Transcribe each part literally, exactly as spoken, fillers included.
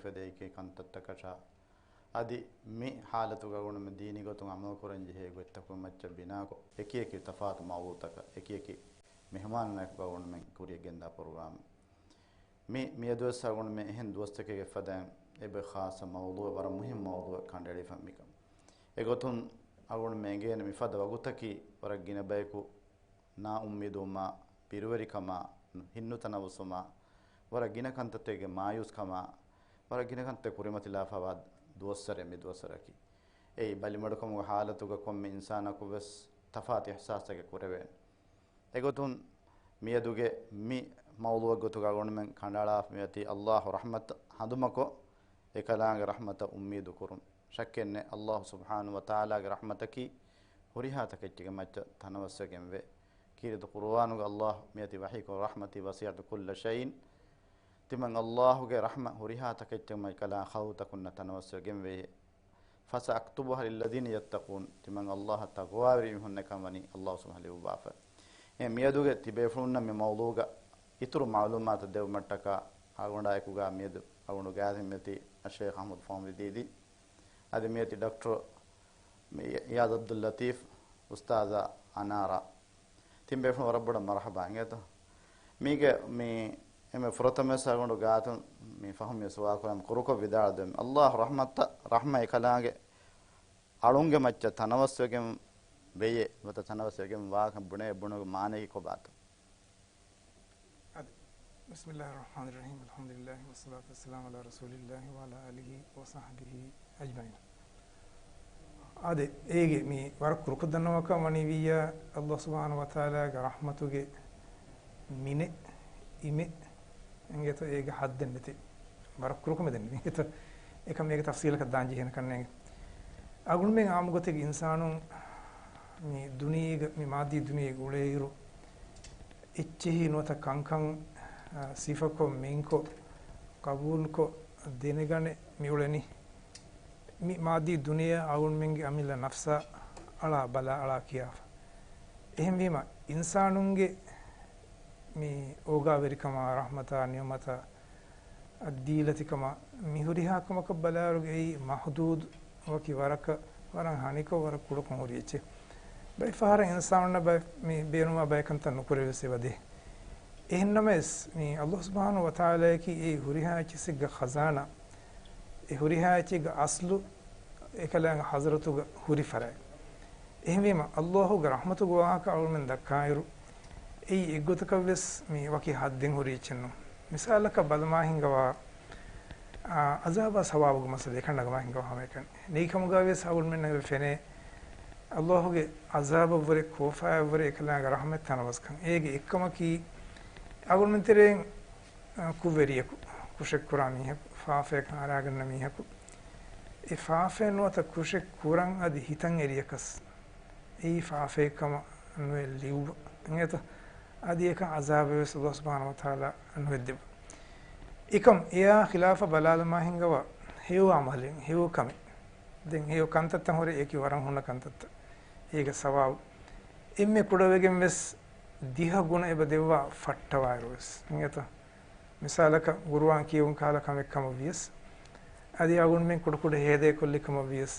ފެދޭ އެކި ކަންތައްތަކަށާ، އަދި މި ހާލަތުގަ އަޅުގަނޑުމެން ދީނީ ގޮތުން ޢަމަލު ކުރަން ޖެހޭ ގޮތްތަކުގެ މައްޗަށް ބިނާކޮށް، އެކި އެކި ތަފާތު މައުޟޫޢުތަކަށް އެކި އެކި މެހުމާނުންނާއެކު އަޅުގަނޑުމެން ކުރިއަށް ގެންދާ ޕްރޮގްރާމެއް. މި، މިއަދުވެސް އަޅުގަނޑުމެން އެހެން ދުވަސްތަކެއްގެ ފަދައިން އެބަ ޚާއްޞަ މައުޟޫޢެއް، ވަރަށް މުހިންމު މައުޟޫޢެއް ކަނޑައެޅިފަ މިކަން. އެގޮތުން އަޅުގަނޑުމެން އެނގޭނެ މިފަދަ ވަގުތަކީ ވަރަށް ގިނަ ބަޔަކު ނާއުއްމީދުވުމާ، ބިރުވެރިކަމާ، ހިތްނުތަނަވަސްވުމާ، ވަރަށް ގިނަ ކަންތައްތަކުގެ މާޔޫސްކަމާ، ވަރަށް ގިނަ ކަންތައް ކުރިމަތިލާފަވާ ދުވަސްވަރެއް މި ދުވަސްވަރަކީ. އެއީ ބަލިމަޑުކަމުގެ ހާލަތުގަ ކޮންމެ އިންސާނަކު ވެސް ތަފާތު އިޙްސާސްތަކެއް ކުރެވޭނެ. އެގޮތުން މިއަދުގެ މި މައުޟޫޢެއް ގޮތުގަ އަޅުގަނޑުމެން ކަނޑައަޅާފަ މިއޮތީ ﷲ ރަޙްމަތަށް ހަނދުމަކޮށް، އެކަލާނގެ ރަޙްމަތަށް އުއްމީދު ކުރުން. ޝައްކެއްނެތް، ﷲ ސުބްޙާނަހޫ ވަތަޢާލާގެ ރަޙްމަތަކީ ހުރިހާ ތަކެއްޗެއްގެ މައްޗަށް ތަނަވަސްވެގެންވޭ. ކީރިތި ޤުރުއާނުގަ ﷲ މިއޮތީ ވަޙީކުރު، "رحمتي وسعت كل شيء." ތިމަން ﷲގެ ރަޙްމަ ހުރިހާ ތަކެއްޗެއްގެ މައްޗަށް ކަލާނގެ ޚަލްޤުތަކުންނަށް ތަނަވަސްވެގެންވޭ. "فسأكتبها للذين يتقون." ތިމަން ﷲއަށް ތަޤްވާވެރި މީހުންނަށް ކަންވަނީ ﷲ ސުބްޙާނަހޫ ލިޔުއްވާފަ. އެ މިއަދުގެ ތިބޭފުޅުންނަށް މި މައުޟޫޢުގަ އިތުރު މަޢުލޫމާތު ދެއްވުމަށްޓަކާ އަޅުގަނޑާއެކުގަ މިއަދު އަޅުގަނޑު ގާތް މިއޮތީ އައްޝައިޚް އަޙްމަދު ފަހުމީ ދީދީ. އަދި މިއޮތީ ޑޮކްޓަރ އިޔާޒް ޢަބްދުއްލަޠީފް، އުސްތާޛާ އަނާރާ. ތިން ބޭފުޅުން ވަރަށް ބޮޑަށް މަރުޙަބާ އިނގޭތޯ. މީގެ މި އެންމެ ފުރަތަމަވެސް އަޅުގަނޑު ގާތުން މި ފަހުމީ ސުވާލު ކުރަން ކުރުކޮށް ވިދާޅު ދެން، ﷲ ރަޙްމަތަށް، ރަޙްމަތް އެކަލާނގެ އަޅުންގެ މައްޗަށް ތަނަވަސްވެގެން ވެޔޭ، ނުވަތަ ތަނަވަސްވެގެން ވާކަން ބުނޭ، ބުނުމުގެ މާނައަކީ ކޮބާތޯ؟ އަދި، بسم الله الرحمن الرحيم، الحمد لله والصلاة والسلام على رسول الله وعلى آله وصحبه أجمعين. އާދެ، އޭގެ މި ވަރަށް ކުރުކޮށް ދަންނަވާކަށް ވަނީ ވިއްޔާ، ﷲ ސުބްޙާނަހޫ ވަތަޢާލާގެ ރަޙްމަތުގެ މިނެއް، އިމެއް، އިނގޭތޯ އޭގެ ޙައްދެއް ނެތި. ވަރަށް ކުރުކޮށް މި ދެން އިނގޭތޯ. އެކަމް އޭގެ ތަފްޞީލަކަށް ދާން ޖެހޭނެ ކަންނޭނގެ. އަޅުގަނޑުމެން ޢާއްމު ގޮތެއްގެ އިންސާނުން މި ދުނިޔޭގަ، މި މާއްދީ ދުނިޔޭގަ އުޅޭއިރު، އެއްޗެހި ނުވަތަ ކަންކަން، އާ، ސިފަކޮށް، މިންކޮށް، ޤަބޫލުކޮށް، ދެނެގަނެ މި އުޅެނީ. މި މާއްދީ ދުނިޔެއަށް އަޅުގަނޑުމެންގެ އަމިއްލަ ނަފްސާ އަޅާ ބަލާ އަޅާ ކިޔާފަ. އެހެންވީމަ، އިންސާނުންގެ މި އޯގާވެރިކަމާ، ރަޙްމަތާ، ނިޢުމަތާ، އަދީލަތިކަމާ، މި ހުރިހާ ކަމަކަށް ބަލާއިރު އެއީ މަޙްދޫދު ވަކި ވަރަކަށް، ވަރަށް ހަނިކޮށް، ވަރަށް ކުޑަކޮށް ހުރި އެއްޗެއް. ބައެއް ފަހަރަށް އިންސާނުންނަށް ބައެއް މި ބޭނުމާ ބައެއް ކަންތައް ނުކުރެވިވެސް އެބަދޭ. އެހެންނަމަވެސް، މި ﷲ ސުބްޙާނަހޫ ވަތަޢާލާއަކީ އެ ހުރިހާ އެއްޗެއްގެ ޚަޒާނާ، އެ ހުރިހާ އެއްޗެއްގެ އަސްލު އެކަލާނގެ ޙަޟްރަތުގަ ހުރި ފަރާތް. އެހެންވީމަ، ﷲގެ ރަޙްމަތުގެ ވާހަކަ އަޅުގަނޑުމެން ދައްކާއިރު، އެއީ އެއްގޮތަކަށްވެސް މި ވަކި ޙައްދެއް ހުރި އެއްޗެއް ނޫން. މިސާލަކަށް ބަލަމާ ހިނގަވާ، އާ، ޢަޒާބާ ސަވާބުގެ މައްސަލަ އެކަން ނަގަމާ ހިނގަވާ ހަމައެކަނި. ނެތް ކަމުގަވެސް އަޅުގަނޑުމެންނަށް ފެނޭ، ﷲގެ ޢަޒާބަށްވުރެ، ކޯފާއަށްވުރެ އެކަލާނގެ ރަޙްމަތް ތަނަވަސްކަން. އޭގެ އެއްކަމަކީ، އަޅުގަނޑުމެން ތެރެއިން، އާ، ކުށްވެރިޔަކު، ކުށެއް ކުރާ މީހަކު، ފާފަޔަކަށް އަރާގަންނަ މީހަކު، އެ ފާފައެއް ނުވަތަ ކުށެއް ކުރަން އަދި ހިތަށް އެރިޔަކަސް، އެއީ ފާފައެއް ކަމަށް ނުއެއް ލިޔުއްވަ. އިނގޭތަ؟ އަދި އެކަން ޢަޒާބެއް ވެސް ﷲ ސުބްޙާނަހޫ ވަތަޢާލާ ނުހެއްދެއްވަ. އެކަމް އެއާ ޚިލާފަށް ބަލާލަމާ ހިނގަވާ ހެޔޮ ޢަމަލެއް، ހެޔޮ ކަމެއް. ދެން ހެޔޮ ކަންތައްތައް ހުރެ އެކި ވަރަށް ހުންނަ ކަންތައްތައް. އޭގެ ސަވާބު އެންމެ ކުޑަވެގެން ވެސް ދިހަ ގުނަ އެބަ ދެއްވާ ފައްޓަވާއިރު ވެސް. އިނގޭތަ؟ މިސާލަކަށް، ޤުރުއާން ކިޔެވުން ކަހަލަ ކަމެއް ކަމަށް ވިޔަސް، އަދި އަޅުގަނޑުމެން ކުޑަކުޑަ ހޭދައެއް ކޮށްލި ކަމަށް ވިޔަސް،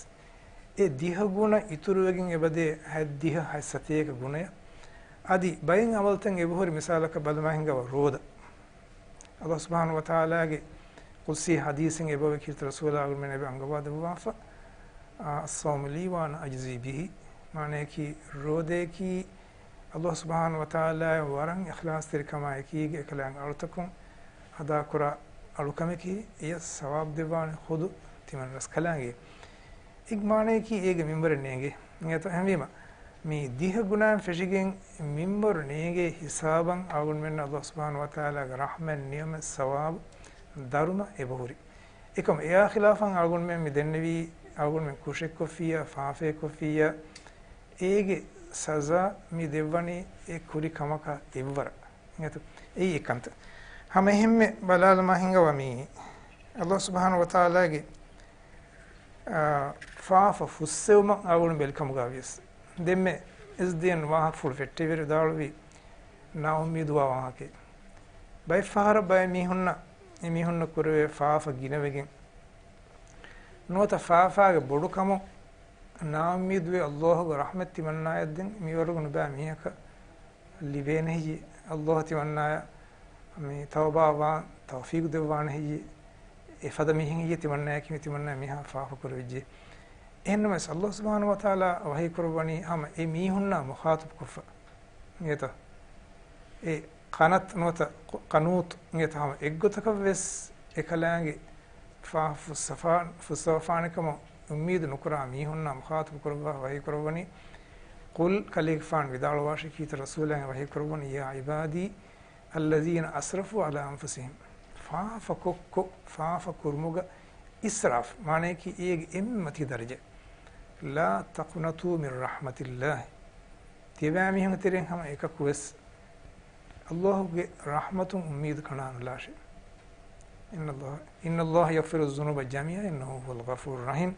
އެ ދިހަ ގުނަ އިތުރުވެގެން އެބަދޭ ހަތްދިހަ ހަތްސަތޭކަ ގުނަޔަށް. އަދި ބައެއް ޢަމަލުތައް އެބަހުރި، މިސާލަކަށް ބަލަމާ ހިނގަވާ ރޯދަ. ﷲ ސުބްޙާނަހޫ ވަތަޢާލާގެ ޤުދުސީ ޙަދީޘެއް އެބަވޭ، ކީރިތި ރަސޫލާ އަޅުގަނޑުމެން އެބަ އަންގަވާ ދެއްވާފަ، އާ، "الصوم لي وأنا أجزي به." މާނަޔަކީ، ރޯދަޔަކީ ﷲ ސުބްޙާނަހޫ ވަތަޢާލާ ވަރަށް އިޚްލާޞްތެރިކަމާ އެކީގެ އެކަލާނގެ އަޅުތަކުން އަދާކުރާ އަޅުކަމެކޭ، އެޔަށް ސަވާބު ދެއްވާނެ ޚުދު ތިމަން ރަސްކަލާނގެ. އެ މާނަޔަކީ އޭގެ މިންވަރެއް ނޭނގޭ. އެހެންވީމަ، މި ދިހަ ގުނައިން ފެށިގެން މިންވަރު ނޭނގޭ ހިސާބަށް އަޅުގަނޑުމެންނަށް ﷲ ސުބްޙާނަހޫ ވަތަޢާލާގެ ރަޙްމަތް، ނިޢުމަތް، ސަވާބު ދަރުމަ އެބަހުރި. އެކަމް އެއާ ޚިލާފަށް އަޅުގަނޑުމެން މި ދެންނެވީ، އަޅުގަނޑުމެން ކުށެއްކޮށްފިއްޔާ، ފާފައެއްކޮށްފިއްޔާ، އޭގެ ސަޒާ މި ދެއްވަނީ އެ ކުރި ކަމަކާ އެއްވަރަށް. އިނގޭތަ؟ އެއީ އެއްކަންތައް. ހަމަ އެހެންމެ ބަލާލަމާ ހިނގަވާ މި ﷲ ސުބްޙާނަހޫ ވަތަޢާލާގެ، އާ، ފާފަ ފުއްސެވުމަށް އަޅުގަނޑު ބެލި ކަމުގަ ވިޔަސް، ދެންމެ އެސްޑީއެމް ވާހަކަފުޅު ފެއްޓެވިއިރު ވިދާޅުވީ ނާއުއްމީދުވާ ވާހަކައެއް. ބައެއް ފަހަރަށް ބައެއް މީހުންނަށް އެމީހުންނަށް ކުރެވޭ ފާފަ ގިނަވެގެން، ނުވަތަ ފާފާގެ ބޮޑުކަމުން ނާއުއްމީދުވެ، ﷲ ގެ ރަޙްމަތް ތިމަންނާއަށް ދެން މިވަރުގަ ނުބައި މީހަކަށް ލިބޭނެ ހެއްޔޭ؟ ﷲ ތިމަންނާއަށް މި ތައުބާވާން ތައުފީގު ދެއްވާނެ ހެއްޔޭ؟ އެފަދަ މީހެއް ހެއްޔޭ ތިމަންނާއަކީ މި ތިމަންނާ މިހާ ފާފަ ކުރެވިއްޖެ؟ އެހެންނަމަވެސް، ﷲ ސުބްޙާނަހޫ ވަތަޢާލާ ވަޙީ ކުރައްވަނީ ހަމަ އެ މީހުންނާ މުޚާޠަބު ކޮށްފަ. އިނގޭތަ؟ އެ ޤަނަތް ނުވަތަ ޤަ-، ޤަނޫޠު އިނގޭތަ؟ ހަމަ އެއްގޮތަކަށް ވެސް އެކަލާނގެ ފާ-، ފުއްސަފާ-، ފުއްސަވާފާނެ ކަމަށް އުއްމީދު ނުކުރާ މީހުންނާ މުޚާޠަބު ކުރައްވާ ވަޙީ ކުރައްވަނީ، ޤުލް، ކަލޭގެފާނު ވިދާޅުވާށި، ކީރިތި ރަސޫލާއަށް ވަޙީ ކުރައްވަނީ، يا عبادي الذين أسرفوا على أنفسهم، ފާފަ ކޮށްކޮށް، ފާފަ ކުރުމުގަ އިސްރާފް، މާނަޔަކީ އޭގެ އެންމެ މަތީ ދަރަޖަ. لا تقنطوا من رحمة الله. ތިޔަބައިމީހުންގެ ތެރެއިން ހަމަ އެކަކު ވެސް ﷲ ގެ ރަޙްމަތުން އުއްމީދު ކަނޑާނުލާށޭ. إن الله، إن الله يغفر الذنوب جميعا إنه هو الغفور الرحيم.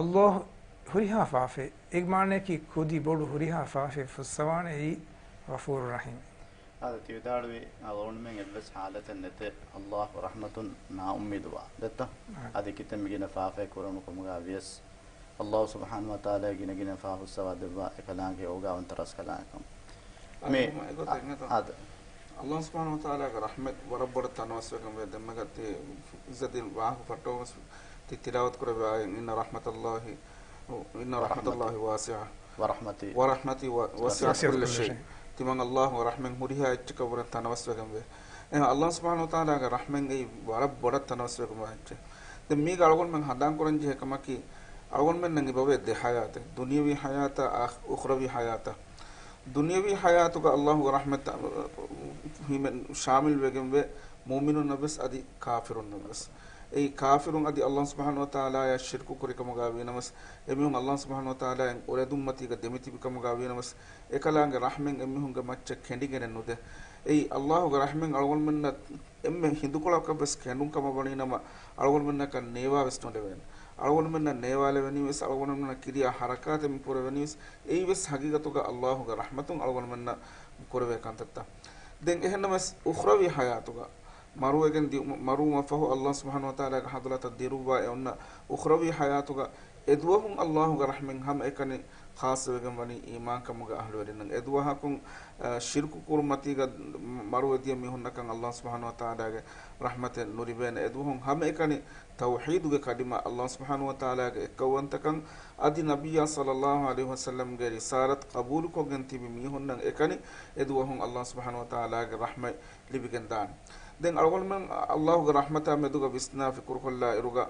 ﷲ ހުރިހާ ފާފައެއް، އޭގެ މާނަޔަކީ ކުދި ބޮޑު ހުރިހާ ފާފައެއް ފުއްސަވާނެ، އެއީ ޣަފޫރު ރަޙީމް. އާދެ، ތި ވިދާޅުވި އަޅުގަނޑުމެން އެއްވެސް ޙާލަތެއް ނެތޭ ﷲ ރަޙްމަތުން ނާއުއްމީދުވާ ދެއްތަ؟ އާ. އަދި ކިތަންމެ ގިނަ ފާފައެއް ކުރުނު ކަމުގަ ވިޔަސް، ﷲ ސުބްޙާނަހޫ ވަތަޢާލާ ގިނަ ގިނަ ފާފަ ފުއްސަވާ ދެއްވާ އެކަލާނގެ އޯގާވަންތަ ރަސްކަލާނގެކަން. މި، އާ، އާދެ. ﷲ ސުބްޙާނަހޫ ވަތަޢާލާގެ ރަޙްމަތް ވަރަށް ބޮޑަށް ތަނަވަސްވެގެންވޭ. ދެންމެގަ ތި އިއްޒަތް ދިން ވާހަކަ ފައްޓަވަމަސް ތި ތިލާވަތު ކުރެއްވި އާޔަތް، إن رحمة الله، إن رحمة الله واسعة، ورحمتي، ورحمتي و-، وسعت كل شيء. ތިމަން ﷲ ގެ ރަޙްމަތް ހުރިހާ އެއްޗަކަށް ވުރެ ތަނަވަސްވެގެންވޭ. އެހެން ﷲ ސުބްޙާނަހޫ ވަތަޢާލާގެ ރަޙްމަތް އެއީ ވަރަށް ބޮޑަށް ތަނަވަސްވެގެންވާ އެއްޗެއް. ދެން މީގަ އަޅުގަނޑުމެން ހަނދާން ކުރަން ޖެހޭ ކަމަކީ، އަޅުގަނޑުމެންނަށް އިބަވޭ ދެ ޙަޔާތެއް، ދުނިޔަވީ ޙަޔާތާ، އާޚް-، އުޚްރަވީ ޙަޔާތާ. ދުނިޔަވީ ޙަޔާތުގަ ﷲ ގެ ރަޙްމަތް ހިމެން ޝާމިލް ވެގެންވޭ، މުއުމިނުންނަށް ވެސް އަދި ކާފިރުންނަށް ވެސް. އެއީ ކާފިރުން އަދި ﷲ ސުބްޙާނަހޫ ވަތަޢާލާއަށް ޝިރްކު ކުރި ކަމުގަ ވީނަމަވެސް، އެމީހުން ﷲ ސުބްޙާނަހޫ ވަތަޢާލާއިން އުރެދުންމަތީގަ ދެމިތިބި ކަމުގަ ވީނަމަވެސް، އެކަލާނގެ ރަޙްމަތް އެމީހުންގެ މައްޗަށް ކެނޑިގެނެއް ނުދޭ. އެއީ ﷲ ގެ ރަޙްމަތް އަޅުގަނޑުމެންނަށް އެންމެ ހިނދުކޮޅަކަށް ވެސް ކެނޑުން ކަމަށް ވަނީ ނަމަ، އަޅުގަނޑުމެންނަކަށް ނޭވާ ވެސް ނުލެވޭނެ. އަޅުގަނޑުމެންނަށް ނޭވާ ލެވެނީ ވެސް، އަޅުގަނޑުމެންނަށް ކިރިޔާ ޙަރަކާތެއް މި ކުރެވެނީ ވެސް، އެއީ ވެސް ޙަޤީޤަތުގަ ﷲ ގެ ރަޙްމަތުން އަޅުގަނޑުމެންނަށް ކުރެވޭ ކަންތައްތައް. ދެން އެހެންނަމަވެސް، އުޚްރަވީ ޙަޔާތުގަ މަރުވެގެން ދި-، މަރުވުމަށް ފަހު ﷲ ސުބްޙާނަހޫ ވަތަޢާލާގެ ޙަޟްރަތަށް ދިރުއްވާ އެ އޮންނަ އުޚްރަވީ ޙަޔާތުގަ އެދުވަހުން ﷲ ގެ ރަޙްމަތް ހަމައެކަނި ޚާއްޞަވެގެން ވަނީ އީމާންކަމުގެ އަހްލުވެރިންނަށް. އެދުވަހަކުން، އަ، ޝިރްކު ކުރުމަތީގަ މަރުވެދިޔަ މީހުންނަކަށް ﷲ ސުބްޙާނަހޫ ވަތަޢާލާގެ ރަޙްމަތެއް ނުލިބޭނެ. އެދުވަހުން ހަމައެކަނި ތައުޙީދުގެ ކަލިމާ، ﷲ ސުބްޙާނަހޫ ވަތަޢާލާގެ އެއްކައުވަންތަކަން، އަދި ނަބިއްޔާ ޞައްލައްލާހު ޢަލައިހި ވަސައްލަމްގެ ރިސާލަތް ޤަބޫލުކޮށްގެން ތިބި މީހުންނަށް އެކަނި އެދުވަހުން ﷲ ސުބްޙާނަހޫ ވަތަޢާލާގެ ރަޙްމަތް ލިބިގެން ދާނެ. ދެން އަޅުގަނޑުމެން ﷲ ގެ ރަޙްމަތާ މެދުގަ ވިސްނާ ފިކުރުކޮށްލާ އިރުގަ،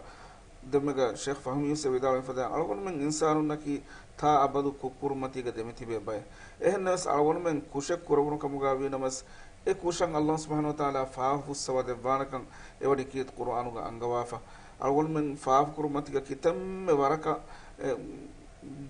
ދެންމެގަ ޝޭޚް ފަހުމީ ވެސް ވިދާޅުވި ފަދައިން، އަޅުގަނޑުމެން އިންސާނުންނަކީ ތާ އަބަދު ކުށްކުރުމަތީގަ ދެމިތިބޭ ބައެއް. އެހެންނަމަވެސް، އަޅުގަނޑުމެން ކުށެއް ކުރެވުނު ކަމުގަ ވީނަމަވެސް، އެ ކުށަށް ﷲ ސުބްޙާނަހޫ ވަތަޢާލާ ފާފަ ފުއްސަވާ ދެއްވާނެކަން އެވަނީ ކީރިތި ޤުރުއާނުގަ އަންގަވާފަ. އަޅުގަނޑުމެން ފާފަ ކުރުމަތީގަ ކިތަންމެ ވަރަކަށް، އެ،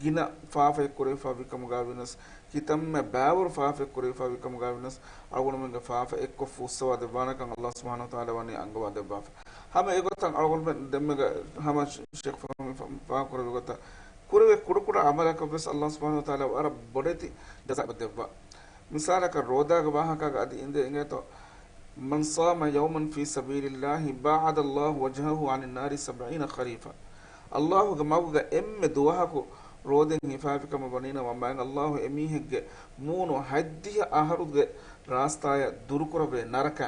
ގިނަ ފާފައެއް ކުރެވިފަ ވި ކަމުގަ ވީނަސް، ކިތަންމެ ބައިވަރު ފާފައެއް ކުރެވިފަ ވި ކަމުގަ ވީނަސް، އަޅުގަނޑުމެންގެ ފާފަ އެއްކޮށް ފުއްސަވާ ދެއްވާނެކަން ﷲ ސުބްޙާނަހޫ ވަތަޢާލާ ވަނީ އަންގަވާ ދެއްވާފަ. ހަމަ އެގޮތަށް އަޅުގަނޑުމެން ދެންމެގަ ހަމަ ޝޭޚް ފަހުމީ ފާހަގަކުރެއްވި ގޮތަށް، ކުރެވޭ ކުޑަކުޑަ ޢަމަލަކަށް ވެސް ﷲ ސުބްޙާނަހޫ ވަތަޢާލާ ވަރަށް ބޮޑެތި ޖަޒާއެއް ދެއްވާ. މިސާލަކަށް، ރޯދާގެ ވާހަކައިގަ އަދި އިނދެ އިނގޭތޯ، من صام يوما في سبيل الله باعد الله وجهه عن النار سبعين خريفا. ﷲ ގެ މަގުގަ އެންމެ ދުވަހަކު ރޯދައިން ހިފާފި ކަމަށް ވަނީނަމަ، މާތް ﷲ އެމީހެއްގެ މޫނު ހަތްދިހަ އަހަރުގެ ރާސްތާއަށް ދުރުކުރެވޭ ނަރަކަ.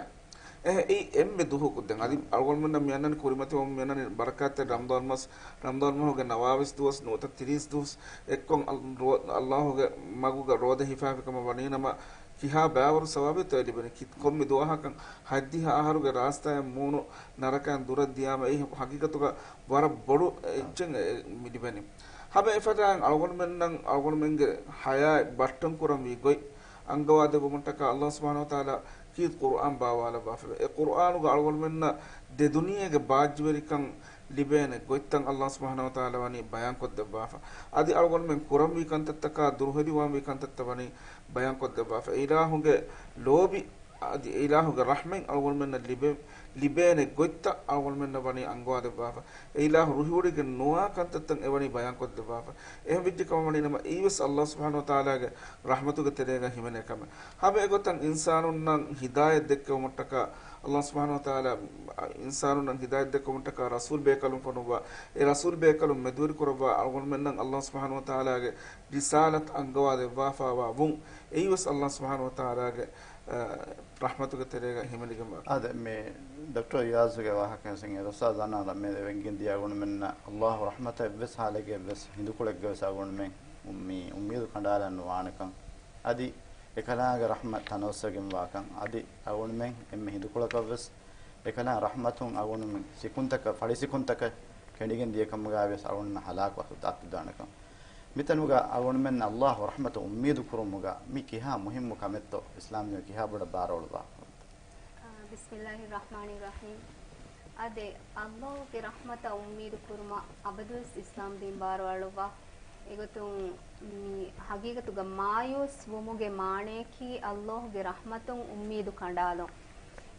އެހެ، އެއީ އެންމެ ދުވަހަކު. ދެން އަދި އަޅުގަނޑުމެންނަށް މި އަންނަނީ ކުރިމަތިވަމުން މި އަންނަނީ ބަރަކާތްތެރި ރަމަޟާން މަސް، ރަމަޟާން މަހުގެ ނަވާވީސް ދުވަސް ނުވަތަ ތިރީސް ދުވަސް އެއްކޮށް އަލް-، ރޯ-، ﷲ ގެ މަގުގަ ރޯދަ ހިފާފި ކަމަށް ވަނީނަމަ، ކިހާ ބައިވަރު ސަވާބެއްތޯ ލިބެނީ؟ ކި-، ކޮންމެ ދުވަހަކަށް ހަތްދިހަ އަހަރުގެ ރާސްތާއަށް މޫނު ނަރަކައިން ދުރަށް ދިޔާމަ، އެއީ ހަގީގަތުގަ ވަރަށް ބޮޑު އެއްޗެއް އެ މި ލިބެނީ. ހަމަ އެފަދައިން އަޅުގަނޑުމެންނަށް އަޅުގަނޑުމެންގެ ޙަޔާތް ބައްޓަން ކުރަންވީ ގޮތް އަންގަވާދެއްވުމަށްޓަކާ ﷲ ސުބްޙާނަހޫ ވަތަޢާލާ ކީރިތި ޤުރުއާން ބާވާލައްވާފައެވެ. އެ ޤުރުއާނުގަ އަޅުގަނޑުމެންނަށް ދެ ދުނިޔޭގެ ބާއްޖަވެރިކަން ލިބޭނެ ގޮތްތައް ﷲ ސުބްޙާނަހޫ ވަތަޢާލާ ވަނީ ބަޔާންކޮށްދެއްވާފަ. އަދި އަޅުގަނޑުމެން ކުރަންވީ ކަންތައްތަކާ ދުރުހެލިވާންވީ ކަންތައްތައް ވަނީ ބަޔާންކޮށްދެއްވާފަ. އެ އިލާހުގެ ލޯބި އަދި އެ އިލާހުގެ ރަޙްމަތް އަޅުގަނޑުމެންނަށް ލިބޭ-، ލިބޭނެ ގޮތްތައް އަޅުގަނޑުމެންނަށް ވަނީ އަންގަވާދެއްވާފަ. އެ އިލާހު ރުހިވޮޑިގެން ނުވާ ކަންތައްތައް އެވަނީ ބަޔާންކޮށްދެއްވާފަ. އެހެންވެއްޖެ ކަމަށް ވަނީނަމަ، އެއީވެސް ﷲ ސުބްޙާނަހޫ ވަތަޢާލާގެ ރަޙްމަތުގެ ތެރޭގަ ހިމެނޭ ކަމެއް. ހަމަ އެގޮތަށް އިންސާނުންނަށް ހިދާޔަތް ދެއްކެވުމަށްޓަކާ ﷲ ސުބްޙާނަހޫ ވަތަޢާލާ އިންސާނުންނަށް ހިދާޔަތް ދެއްކުމަށްޓަކާ ރަސޫލް ބޭކަލުން ފޮނުއްވާ، އެ ރަސޫލް ބޭކަލުން މެދުވެރި ކުރައްވާ އަޅުގަނޑުމެންނަށް ﷲ ސުބްޙާނަހޫ ވަތަޢާލާގެ ރިސާލަތް އަންގަވާ ދެއްވާފައިވާ ވުން. އެއީވެސް ﷲ ސުބްޙާނަހޫ ވަތަޢާލާގެ، އަ، ރަޙްމަތުގެ ތެރޭގަ ހިމެނިގެންވާ. އާދެ، މި ޑޮކްޓަރ އިޔާޒުގެ ވާހަކައިން އެ އުސްތާޛާ އަންނަ މެދު ވެންގެން ދިޔަ އަޅުގަނޑުމެންނަށް ﷲ ރަޙްމަތަށް އެއްވެސް ޙާލެއްގެ އެއްވެސް ހިނދުކޮޅެއްގެ ވެސް އަޅުގަނޑުމެން މި އުއްމީދު ކަނޑާލަން ނުވާނެކަން. އަދި އެކަލާނގެ ރަޙްމަތް ތަނަވަސްވެގެންވާކަން، އަދި އަޅުގަނޑުމެން އެންމެ ހިނދުކޮޅަކަށްވެސް އެކަލާނގެ ރަޙްމަތުން އަޅުގަނޑުމެން ސިކުންތަކަށް، ފަޅި ސިކުންތަކަށް ކެނޑިގެން ދިޔަކަމުގައިވެސް އަޅުގަނޑުމެން ހަލާކު އަތު ދާނެކަން. މިތަނުގަ އަޅުގަނޑުމެން ﷲ ރަޙްމަތަށް އުއްމީދު ކުރުމުގަ މި ކިހާ މުހިއްމު ކަމެއްތޯ އިސްލާމް ދީނު ކިހާ ބޮޑަށް ބާރުއަޅުއްވާ؟ އާ، ބިސްމިﷲ ރަޙްމާނި ރަޙީމް. އާދެ، ﷲގެ ރަޙްމަތަށް އުއްމީދު ކުރުމަށް އަބަދުވެސް އިސްލާމް ދީން ބާރުއަޅުއްވާ. އެގޮތުން މި ހަގީގަތުގަ މާޔޫސް ވުމުގެ މާނަޔަކީ ﷲގެ ރަޙްމަތުން އުއްމީދު ކަނޑާލުން.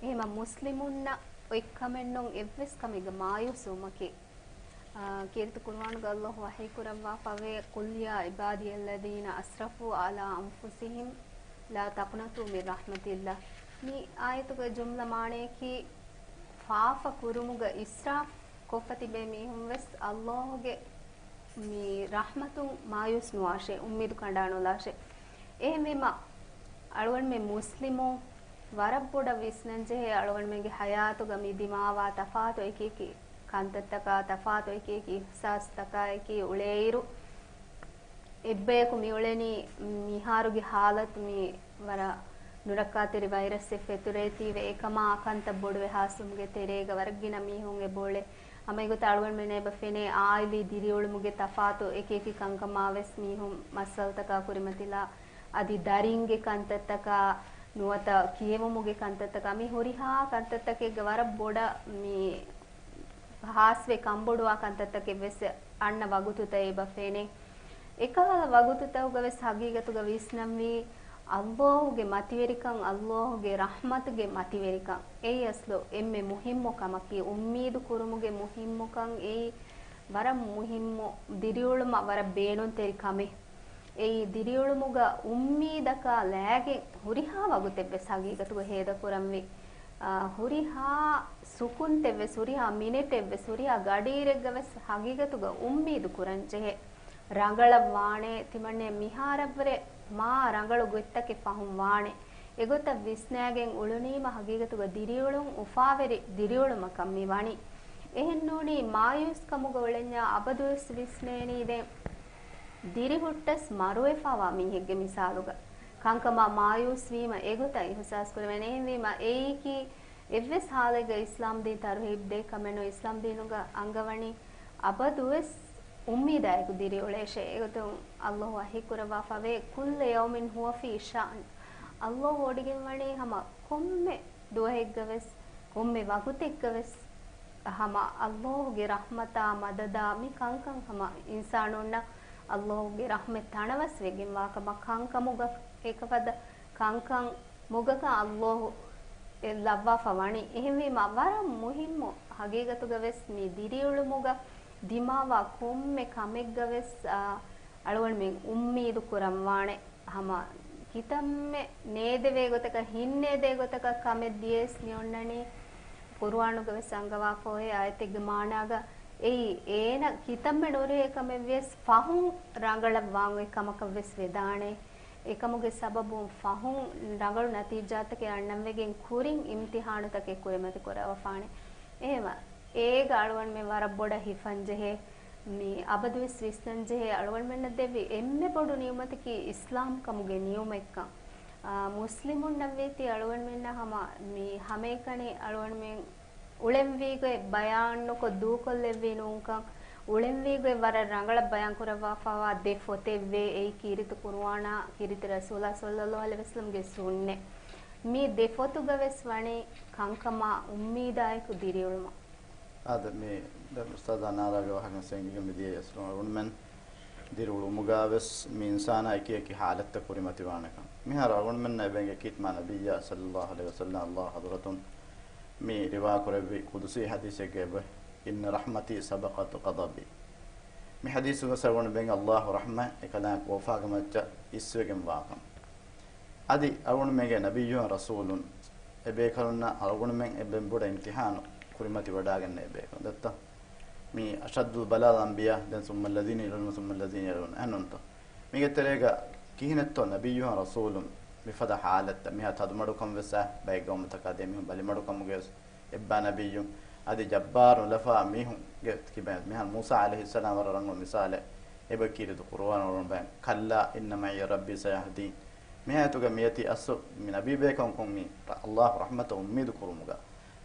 އެހެމަ މުސްލިމުންނަށް އޮތް ކަމެއް ނޫން އެއްވެސް ކަމެއްގަ މާޔޫސް ވުމަކީ. އާ، ކީރިތި ޤުރުއާނުގަ ﷲ ވަޙީ ކުރައްވާފަވޭ، "قل يا عبادي الذين أسرفوا على أنفسهم لا تقنطوا من رحمة الله." މި އާޔަތުގެ ޖުމްލަ މާނަޔަކީ، ފާފަ ކުރުމުގަ އިސްރާފް ކޮށްފަ ތިބޭ މީހުން ވެސް ﷲގެ މި ރަޙްމަތުން މާޔޫސް ނުވާށޭ، އުއްމީދު ކަނޑާނުލާށޭ. އެހެންވީމަ، އަޅުގަނޑުމެން މުސްލިމުން ވަރަށް ބޮޑަށް ވިސްނަންޖެހޭ، އަޅުގަނޑުމެންގެ ޙަޔާތުގަ މި ދިމާވާ ތަފާތު އެކިއެކި ކަންތައްތަކާ، ތަފާތު އެކިއެކި އިޙްސާސްތަކާ އެކީ އުޅޭއިރު، އެއްބަޔަކު މިއުޅެނީ މިހާރުގެ ޙާލަތު މި ވަރަށް ނުރައްކާތެރި ވައިރަސްއެއް ފެތުރޭތީވެ، އެކަމާ ކަންތައް ބޮޑުވެ ހާސްވުމުގެ ތެރޭގަ ވަރަށް ގިނަ މީހުން އެބައުޅޭ. ހަމަ އެގޮތަށް އަޅުގަނޑުމެންނަށް އެބަ ފެނޭ އާއިލީ ދިރިއުޅުމުގެ ތަފާތު އެކިއެކި ކަންކަމާވެސް މީހުން މައްސަލަތަކާ ކުރިމަތިލާ، އަދި ދަރިންގެ ކަންތައްތަކާ ނުވަތަ ކިޔެވުމުގެ ކަންތައްތަކާ މި ހުރިހާ ކަންތައްތަކެއްގެ ވަރަށް ބޮޑަށް މި ހާސްވެ ކަންބޮޑުވާ ކަންތައްތަކެއް ވެސް އަންނަ ވަގުތުތައް އެބަ ފެނޭ. އެކަހަލަ ވަގުތުތަކުގަ ވެސް ހަގީގަތުގަ ވިސްނަންވީ، ﷲގެ މަތިވެރިކަން، ﷲގެ ރަޙްމަތުގެ މަތިވެރިކަން. އެއީ އަސްލު އެންމެ މުހިއްމު ކަމަކީ، އުއްމީދު ކުރުމުގެ މުހިއްމުކަން އެއީ ވަރަށް މުހިއްމު، ދިރިއުޅުމަށް ވަރަށް ބޭނުންތެރި ކަމެއް. އެއީ ދިރިއުޅުމުގަ އުއްމީދަކާ ލާގެން ހުރިހާ ވަގުތެއްވެސް ހަގީގަތުގަ ހޭދަކުރަންވީ. އާ، ހުރިހާ ސުކުންތެއްވެސް، ހުރިހާ މިނެޓެއްވެސް، ހުރިހާ ގަޑިއިރެއްގަވެސް ހަގީގަތުގަ އުއްމީދު ކުރަންޖެހޭ. ރަނގަޅަށްވާނެ، ތިމަންނެ މިހާރަށްވުރެ މާ ރަނގަޅު ގޮތްތަކެއް ފަހުން ވާނެ. އެގޮތަށް ވިސްނާގެން އުޅުނީމަ ހަގީގަތުގަ ދިރިއުޅުން އުފާވެރި ދިރިއުޅުމަކަށް މި ވަނީ. އެހެންނޫނީ މާޔޫސްކަމުގަ އުޅެންޏާ އަބަދުވެސް ވިސްނޭނީ ދެން ދިރިހުއްޓަސް މަރުވެފަވާ މީހެއްގެ މިސާލުގަ. ކަންކަމާ މާޔޫސްވީމަ އެގޮތަށް އިހުސާސް ކުރެވޭނެ. އެހެންވީމަ އެއީކީ އެއްވެސް ހާލެއްގަ އިސްލާމްދީން ތަރުހީބް ދޭ ކަމެއް ނޫން. އިސްލާމްދީނުގަ އަންގަވަނީ އަބަދުވެސް އުއްމީދާއެކު ދިރިއުޅޭށޭ. އެގޮތުން ﷲ ވަޙީ ކުރައްވާފަވޭ، "كل يوم هو في شأن." ﷲ ވޮޑިގެންވަނީ ހަމަ ކޮންމެ ދުވަހެއްގަވެސް، ކޮންމެ ވަގުތެއްގަވެސް ހަމަ ﷲގެ ރަޙްމަތާ މަދަދާ މި ކަންކަން ހަމަ އިންސާނުންނަށް ﷲގެ ރަޙްމަތް ތަނަވަސްވެގެންވާ ކަމަށް ކަންކަމުގަ އެކަފަދަ ކަންކަން މުގަކަށް ﷲ އެ ލައްވާފަ ވަނީ. އެހެންވީމަ، ވަރަށް މުހިއްމު ހަގީގަތުގަވެސް މި ދިރިއުޅުމުގަ ދިމާވާ ކޮންމެ ކަމެއްގަވެސް، އާ، އަޅުގަނޑުމެން އުއްމީދު ކުރަންވާނެ. ހަމަ ކިތަންމެ ނޭދެވޭ ގޮތަކަށް، ހިންނޭދޭ ގޮތަކަށް ކަމެއް ދިޔައިސް މި އޮންނަނީ، ޤުރުއާނުގަވެސް އަންގަވާފައޮތް އާޔަތެއްގެ މާނާގަ އެއީ، އޭނަ ކިތަންމެ ނުރޭ ކަމެއްވިޔަސް ފަހުން ރަނގަޅަށް ވާން އޮތް ކަމަކަށްވެސް ވެދާނެ. އެކަމުގެ ސަބަބުން ފަހުން ރަނގަޅު ނަތީޖާތަކެއް އަންނަންވެގެން ކުރިން އިމްތިޙާނުތަކެއް ކުރިމަތި ކުރައްވާފާނެ. އެހެމަ އޭގަ އަޅުގަނޑުމެން ވަރަށް ބޮޑަށް ހިފަންޖެހޭ. މި އަބަދުވެސް ވިސްނަންޖެހޭ، އަޅުގަނޑުމެންނަށް ދެއްވި އެންމެ ބޮޑު ނިޢުމަތަކީ އިސްލާމްކަމުގެ ނިޢުމަތްކަން. އާ، މުސްލިމުންނަށްވީތީ އަޅުގަނޑުމެންނަށް ހަމަ މި ހަމައެކަނި އަޅުގަނޑުމެން އުޅެންވީގޮތް ބަޔާންނުކޮށް ދޫކޮށްލެއްވި ނޫންކަން، އުޅެންވީގޮތް ވަރަށް ރަނގަޅަށް ބަޔާންކުރައްވާފައިވާ ދެ ފޮތެއްވޭ، އެއީ ކީރިތި ޤުރުއާނާ، ކީރިތި ރަސޫލާ ޞައްލައްލާހު ޢަލައިހި ވަސައްލަމްގެ ސުންނަތް. މި ދެ ފޮތުގަވެސް ވަނީ ކަންކަމާ އުއްމީދާއެކު ދިރިއުޅުމަށް. އާދެ، މި ދެ އުސްތާޛާ ނާރާގެ ވާހަކަ ސެނގިގެން މިދިޔަ އަސްލު އަޅުގަނޑުމެން ދިރިއުޅުމުގަވެސް މި އިންސާނާ އެކި އެކި ޙާލަތްތައް ކުރިމަތިވާނެކަން. މިހާރު އަޅުގަނޑުމެންނަށް އެބައިނގޭ ކީރިތި މާތް ނަބިއްޔާ ޞައްލައްލާހު ޢަލައިހި ވަސައްލަމް ﷲ ޙަޟްރަތުން މި ރިވާ ކުރެއްވި ޤުދުސީ ޙަދީޘެއްގައި އެބަ، "إن رحمتي سبقت غضبي." މި ޙަދީޘުގަ އަޅުގަނޑުމެން ﷲ ރަޙްމަތް އެކަލާނގެ ކޯފާގެ މައްޗަށް އިސްވެގެން ވާކަން. އަދި އަޅުގަނޑުމެންގެ ނަބިއްޔުން ރަސޫލުން އެބޭކަލުންނަށް އަޅުގަނޑުމެން އެބަ ބޮޑަށް އިމްތިހާނު ކުރިމަތިވަޑާގަންނަ އެބޭކަލުން ދައްތަ. މީ އަޝައްދުލް ބަލާލް އަންބިޔާ، ދެން ސުއްމަ ލަޒީނަ ޔަލޫނަ ސުއްމަ ލަޒީނަ ޔަލޫނަ. އެހެންނޫންތޯ؟ މީގެ ތެރޭގަ ކިހިނެއްތޯ ނަބިއްޔުހުން ރަސޫލުން މިފަދަ ހާލަތްތައް؟ މިހާ ތަދުމަޑުކަން ވެސް އާ ބައެއް ގައުމުތަކާ ދޭ މީހުން ބަލިމަޑުކަމުގެ ވެސް އެއްބާ ނަބިއްޔުން އަދި ޖައްބާރު ލަފާ މީހުންގެ ކިބައިން މިހާރު މޫސާ ޢަލައިހިއްސަލާމް ވަރަށް ރަނގަޅު މިސާލެއް. އެބަ ކީރިތި ޤުރުއާނު ވަރުން ބައިން. كلا إن معي ربي سيهدين. މި އާޔަތުގަ މިއޮތީ އަސްލު މި ނަބީ ބޭކަލުން މި ﷲ ރަޙްމަތަށް އުއްމީދު ކުރުމުގަ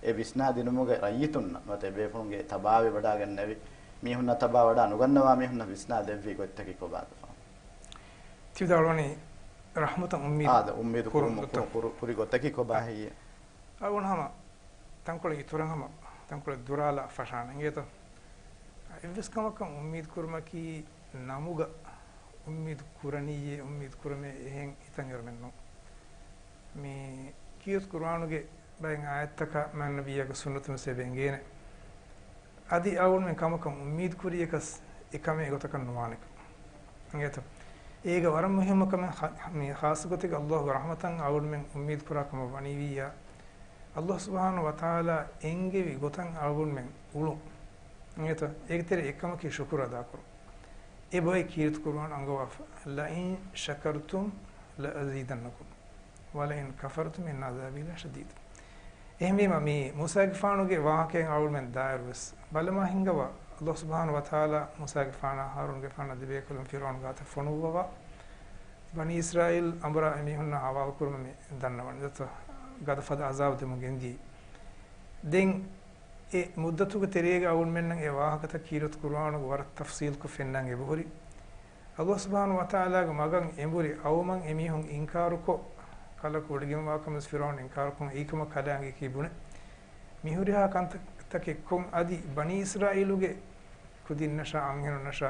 އެ ވިސްނާ ދިނުމުގެ ރައްޔިތުންނަށް ނުވަތަ އެ ބޭފުޅުންގެ ތަބާވެ ވަޑާގަންނެވި މީހުންނަށް ތަބާ ވަޑާ ނުގަންނަވާ މީހުންނަށް ވިސްނާ ދެއްވި ގޮތްތަކެއް ކޮބާތޯ؟ ތި ވިދާޅުވަނީ ރަޙްމަތަށް އުއްމީދު އާދަ، އުއްމީދު ކުރުމު، ކުރު، ކުރު، ކުރި ގޮތަކީ ކޮބާ ހެއްޔޭ؟ އަޅުގަނޑު ހަމަ ތަންކޮޅެއް އިތުރަށް ހަމަ ތަންކޮޅެއް ދުރާލާ ފަށާނެ އިނގޭތޯ؟ އެއްވެސް ކަމަކަށް އުއްމީދު ކުރުމަކީ ނަމުގަ އުއްމީދު ކުރަނީއޭ، އުއްމީދު ކުރަމޭ އެހެން ހިތަށް އެރުމެއް ނޫން. މި ކީރިތި ޤުރުއާނުގެ ބައެއް އާޔަތްތަކާ މާތް ނަބިއްޔާގެ ސުންނަތުން ވެސް އެބަ އެނގޭނެ. އަދި އަޅުގަނޑުމެން ކަމަކަށް އުއްމީދު ކުރިޔަކަސް އެކަމެއް އެގޮތަކަށް ނުވާނެކަން. އިނގޭތޯ؟ އޭގަ ވަރަށް މުހިއްމު ކަމެއް ޚާ-، މި ޚާއްޞަ ގޮތެއްގަ ﷲ ގެ ރަޙްމަތަށް އަޅުގަނޑުމެން އުއްމީދު ކުރާ ކަމަށް ވަނީވިއްޔާ، ﷲ ސުބްޙާނަހޫ ވަތަޢާލާ އެންގެވި ގޮތަށް އަޅުގަނޑުމެން އުޅުން. އިނގޭތޯ؟ އޭގެ ތެރޭ އެއްކަމަކީ ޝުކުރު އަދާކުރުން. އެ ބައެއް ކީރިތި ޤުރުއާން އަންގަވާފަ، لئن شكرتم لأزيدنكم ولئن كفرتم إن عذابي لشديد. އެހެންވީމަ، މި މޫސާގެފާނުގެ ވާހަކައިން އަޅުގަނޑުމެން ދާއިރު ވެސް ބަލަމާ ހިންގަވާ، ﷲ ސުބްޙާނަހޫ ވަތަޢާލާ މޫސާގެފާނާ ހާރޫންގެފާނާ ދެބޭކަލުން ފިރްޢައުނު ގާތަށް ފޮނުއްވަވާ، ބަނީ އިސްރާއީލް އަނބުރާ އެމީހުންނާ ހަވާލުކުރުމަށް މި ދަންނަވަން ދަތު ގަދަ ފަދަ ޢަޒާބު ދެމުން ގެންދިޔައީ. ދެން އެ މުއްދަތުގެ ތެރޭގަ އަޅުގަނޑުމެންނަށް އެ ވާހަކަތައް ކީރިތި ޤުރުއާނުގަ ވަރަށް ތަފްޞީލްކޮށް ފެންނަން އެބަހުރި. ﷲ ސުބްޙާނަހޫ ވަތަޢާލާގެ މަގަށް އެނބުރި އައުމަށް އެމީހުން އިންކާރުކޮށް، ކަލަކު ވޮޑިގެންވާކަމަށް ފިރްޢައުނު އިންކާރުކޮށް، އެއީ ކަމަށް ކަލާނގެކީ ބުނެ. މިހުރިހާ ކަންތައްތަކެއް ކޮށް އަދި ބަނީ އިސްރާއީލުގެ ކުދިންނަށާ އަންހެނުންނަށާ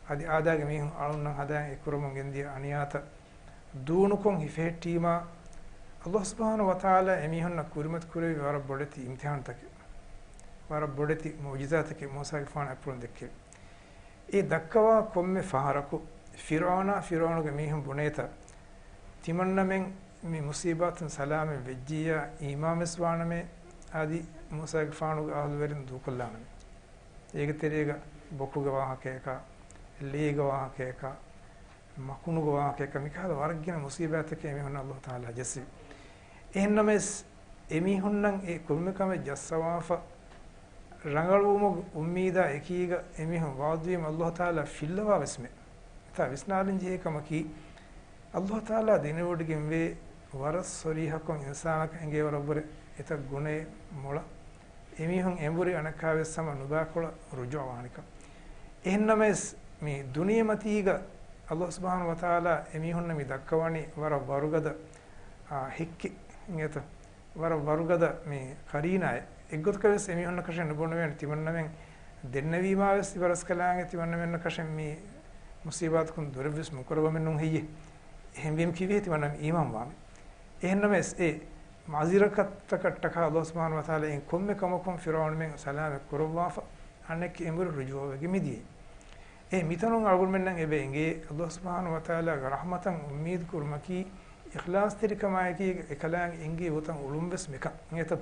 އަދި އާދާގެ މީހުން އަޅުންނަށް ހަދާން އެކުރަމުން ގެންދިޔަ އަނިޔާތައް ދޫނުކޮށް ހިފެހެއްޓީމާ، ﷲ ސުބްޙާނަހޫ ވަތަޢާލާ އެމީހުންނަށް ކުރިމަތި ކުރެއްވި ވަރަށް ބޮޑެތި އިމްތިޙާންތަކެއް، ވަރަށް ބޮޑެތި މުޢުޖިޒާތަކެއް މޫސާގެފާނަށް އެ ޕުޅުން ދެއްކެވި. އެ ދައްކަވާ ކޮންމެ ފަހަރަކު، ފިރްޢައުނާ ފިރްޢައުނުގެ މީހުން ބުނޭތަ، ތިމަންނަމެން މި މުޞީބާތުން ސަލާމަތް ވެއްޖިއްޔާ އީމާންވެސް ވާނަމޭ، އަދި މޫސާގެފާނުގެ އަހުލުވެރިން ދޫކޮށްލާނަމޭ. އޭގެ ތެރޭގަ ބޮކުގެ ވާހަކަޔަކާ، ލޭގެ ވާހަކަޔަކާ، މަކުނުގެ ވާހަކަޔަކާ، މިކަހަލަ ވަރަށް ގިނަ މުޞީބާތަކެއް އެމީހުންނަށް ﷲ ތަޢާލާ ޖެއްސެވި. އެހެންނަމަވެސް، އެމީހުންނަށް އެ ކުރުމެ ކަމެއް ޖައްސަވާފަ، ރަނގަޅުވުމުގެ އުއްމީދާ އެކީގަ އެމީހުން ވަޢުދުވީމަ ﷲ ތަޢާލާ ފިއްލަވާ ވެސްމެ. އެތާ ވިސްނާލަން ޖެހޭ ކަމަކީ، ﷲ ތަޢާލާ ދެނެވޮޑިގެންވޭ ވަރަށް ޞަރީޙަކޮށް އިންސާނަކަށް އެނގޭ ވަރަށްވުރެ އެތައް ގުނައެއް މޮޅަށް އެމީހުން އެނބުރި އަނެއްކާވެސް ހަމަ ނުބާކޮޅަށް ރުޖޫޢަ ވާނެކަން. އެހެންނަމަވެސް، މި ދުނިޔެމަތީގަ ﷲ ސުބްޙާނަހޫ ވަތަޢާލާ އެމީހުންނަށް މި ދައްކަވަނީ ވަރަށް ވަރުގަދަ، އާ، ހެއްކެއް އިނގޭތަ؟ ވަރަށް ވަރުގަދަ މި ޤަރީނާއެއް. އެއްގޮތަކަށް ވެސް އެމީހުންނަކަށެއް ނުބުނެވޭނެ ތިމަންނަމެން ދެންނެވީމާ ވެސް އިބަރަސްކަލާނގެ ތިމަންނަމެންނަކަށެއް މި މުޞީބާތަކުން ދުރެއްވެސް ނުކުރައްވަމެއް ނޫން ހެއްޔޭ؟ އެހެންވީމަ ކީއްވެ ތިމަންނަމެން އީމާން ވާމެ؟ އެހެންނަމަވެސް، އެ މަޢުޖިޒާތަކަށްޓަކާ ﷲ ސުބްޙާނަހޫ ވަތަޢާލާ އެއިން ކޮންމެ ކަމަކުން ފިރްޢައުނުމެން ސަލާމަތް ކުރައްވާފަ، އަނެއްކެ އެނބުރި ރުޖޫޢަވެގެން މިދިޔައީ. އެ މިތަނުން އަޅުގަނޑުމެންނަށް އެބަ އެނގޭ، ﷲ ސުބްޙާނަހޫ ވަތަޢާލާގެ ރަޙްމަތަށް އުއްމީދު ކުރުމަކީ، އިޚްލާޞްތެރިކަމާއެކީ، އެކަލާނގެ އެނގޭ ގޮތަށް އުޅުން ވެސް މިކަން. އެތަ؟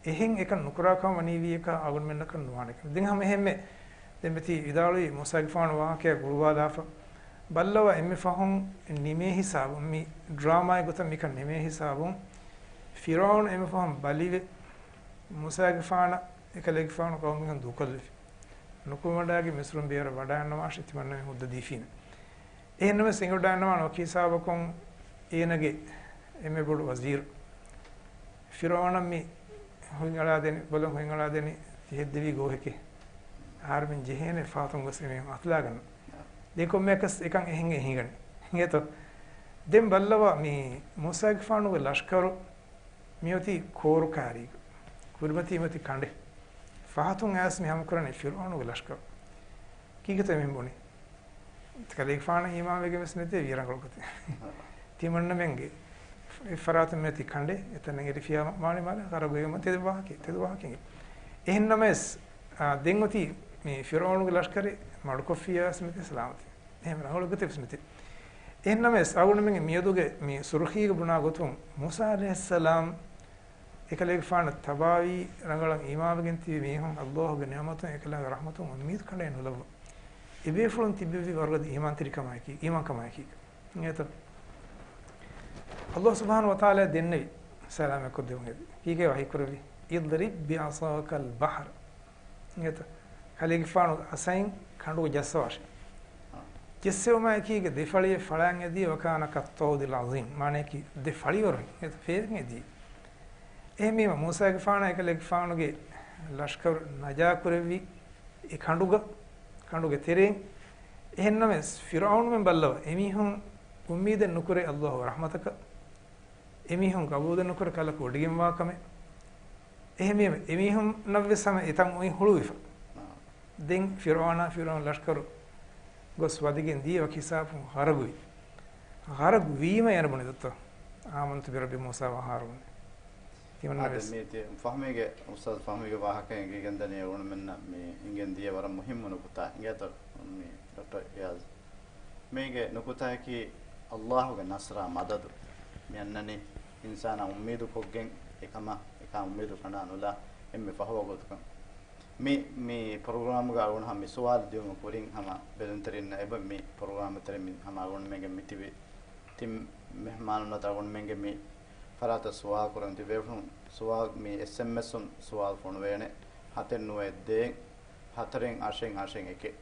އެހެން އެކަން ނުކުރާކަމަށް ވަނީވިޔަކާ އަޅުގަނޑުމެންނަކަށް ނުވާނެކަން. ދެން ހަމަ އެހެންމެ ދެން މިތި ވިދާޅުވި މޫސާގެފާނު ވާހަކަޔާ ގުޅުވާލާފަ، ބައްލަވާ އެންމެ ފަހުން ނިމޭ ހިސާބުން، މި ޑްރާމާގެ ގޮތަށް މިކަން ނިމޭ ހިސާބުން، ފިރްޢައުނު އެންމެ ފަހުން ބަލިވެ، މޫސާގެފާނަށް އެކަލޭގެފާނު ޤައުމުގެ މީހުން ދޫކޮށްލެވި. ނުކުމެވަޑާގެން މިޞްރުން ބޭރަށް ވަޑައިގަންނަވާށޭ ތިމަންނަމެން ހުއްދަ ދީފީމެ. އެހެންނަމަވެސް އެނގިވަޑައިގަންނަވާނެ ވަކި ހިސާބަކުން އޭނަގެ އެންމެ ބޮޑު ވަޒީރު ފިރްޢައުނަށް މި ހުތްއަޅާދެނީ، ބޮލަށް ހުތްއަޅާދެނީ ތި ހެއްދެވީ ގޯހެކޭ. އަހަރެމެން ޖެހޭނެ ފަހަތުން ގޮސް އެމީހުން އަތުލާގަންނަ. ދެން ކޮންމެއަކަސް އެކަން އެހެން އެހިގަނީ. އިނގޭތޯ؟ ދެން ބައްލަވާ މި މޫސާގެފާނުގެ ލަޝްކަރު މިއޮތީ ކޯރުކާރީގަ. ކުރިމަތީ މިއޮތީ ކަނޑެއް. ފަހަތުން އައިސް މި ހަމަކުރަނީ ފިރްޢައުނުގެ ލަޝްކަރު. ކީކޭތޯ މި ބުނީ؟ ކަލޭގެފާނަށް އީމާންވެގެން ވެސް ނެތޭ ވީ ރަނގަޅު ގޮތެއް. ތިމަންނަމެންގެ އެއްފަރާތުން މިއޮތީ ކަނޑެއް، އެތަން އެނގިރި ފިޔާ މާނި މާނި ޚަރަބުވެގެން ތެދު ވާހަކަ، ތެދު ވާހަކައެއް. އެހެންނަމަވެސް، އާ، ދެން އޮތީ މި ފިރްޢައުނުގެ ލަޝްކަރެއް މަޑުކޮށްފިޔާ ވެސް މިތި ސަލާމަތެއް. އެހެން ރަނގަޅު ގޮތެއް ވެސް މިތި. އެހެންނަމަވެސް އަޅުގަނޑުމެންގެ މިއަދުގެ މި ސުރުޚީގަ ބުނާ ގޮތުން މޫސާ ޢަލައިހިއްސަލާމް އެކަލޭގެފާނަށް ތަބާވީ ރަނގަޅަށް އީމާންވެގެން ތިބި މީހުން ﷲ ގެ ނިޢުމަތުން އެކަލާގެ ރަޙްމަތުން އުއްމީދު ކަނޑައެއް ނުލައްވާ. އެބޭފުޅުން ތިއްބެވި ވަރުގަދަ އީމާންތެރިކަމާއެކީ، އީމާންކަމާއެކީ. އިނގޭތަ؟ ﷲ ސުބްޙާނަހޫ ވަތަޢާލާ ދެންނެވި ސަލާމަތްކޮށްދެމުން އެދި. ކީކޭ ވަޙީކުރެއްވި؟ "اضرب بعصاك البحر." އިނގޭތަ؟ ކަލޭގެފާނު އަސައިން ކަނޑު ޖައްސަވާށޭ. ޖެއްސެވުމާއެކީގެ ދެ ފަޅިއެއް ފަޅާން އެދި، "وكان كالطود العظيم." މާނައަކީ ދެ ފަޅިވަރު އެތަ ފޭރިން އެދި. އެހެންވީމަ، މޫސާގެފާނާ އެކަލޭގެފާނުގެ ލަޝްކަރު ނަޖާކުރެއްވި އެ ކަނޑުގަ، ކަނޑުގެ ތެރެއިން. އެހެންނަމަވެސް، ފިރުޢައުނުމެން ބައްލަވަ، އެމީހުން އުއްމީދެއް ނުކުރޭ ﷲ ގެ ރަޙްމަތަކަށް. އެމީހުން ގަބޫލެއް ނުކުރޭ ކަލަކު ވޮޑިގެންވާ ކަމެއް. އެހެންވީމަ، އެމީހުންނަށްވެސް ހަމަ އެތަން އޮތް ހުޅުވިފަ. ދެން ފިރުޢައުނާ ފިރުޢައުނު ލަޝްކަރު ގޮސް ވަދެގެން ދިޔަ ވަކި ހިސާބުން ޣަރަޤުވި. ޣަރަޤުވީމަ އޭނަ ބުނި ދޮއްތޯ؟ "آمنت برب موسى وهارون." ތިމަންނަވެސް. އާދެ، މީ ތި ފަހުމީގެ، އުސްތާޛު ފަހުމީގެ ވާހަކައިން އެނގިގެންދަނީ އަޅުގަނޑުމެންނަށް މި އިނގެން ދިޔަ ވަރަށް މުހިއްމު ނުކުތާ. އިނގޭތޯ މި ޑޮކްޓަރ އިޔާޒް؟ މީގެ ނުކުތާއަކީ، ﷲ ގެ ނަޞްރާ މަދަދު މި އަންނަނީ އިންސާނާ އުއްމީދު ކޮށްގެން، އެކަމަށް އެކާ އުއްމީދު ކަނޑާ ނުލާ އެންމެ ފަހު ގޮތަކަށް. މި، މި ޕްރޮގްރާމްގަ އަޅުގަނޑު ހަމަ މި ސުވާލު ދިޔުމަށް ކުރިން ހަމަ ބެލުންތެރިންނަށް އެބަ މި ޕްރޮގްރާމް ތެރެ މި ހަމަ އަޅުގަނޑުމެންގެ މި ތިބި ތިން މެހްމާނުންނަށް އަޅުގަނޑުމެންގެ މި ފަރާތަށް ސުވާލު ކުރަން ތި ބޭފުޅުން ސުވާލު މި އެސްއެމްއެސް އުން ސުވާލު ފޮނުވޭނެ ހަތެއް ނުވައެއް ދޭއް ހަތަރެއް އަށެއް އަށެއް އެކެއް.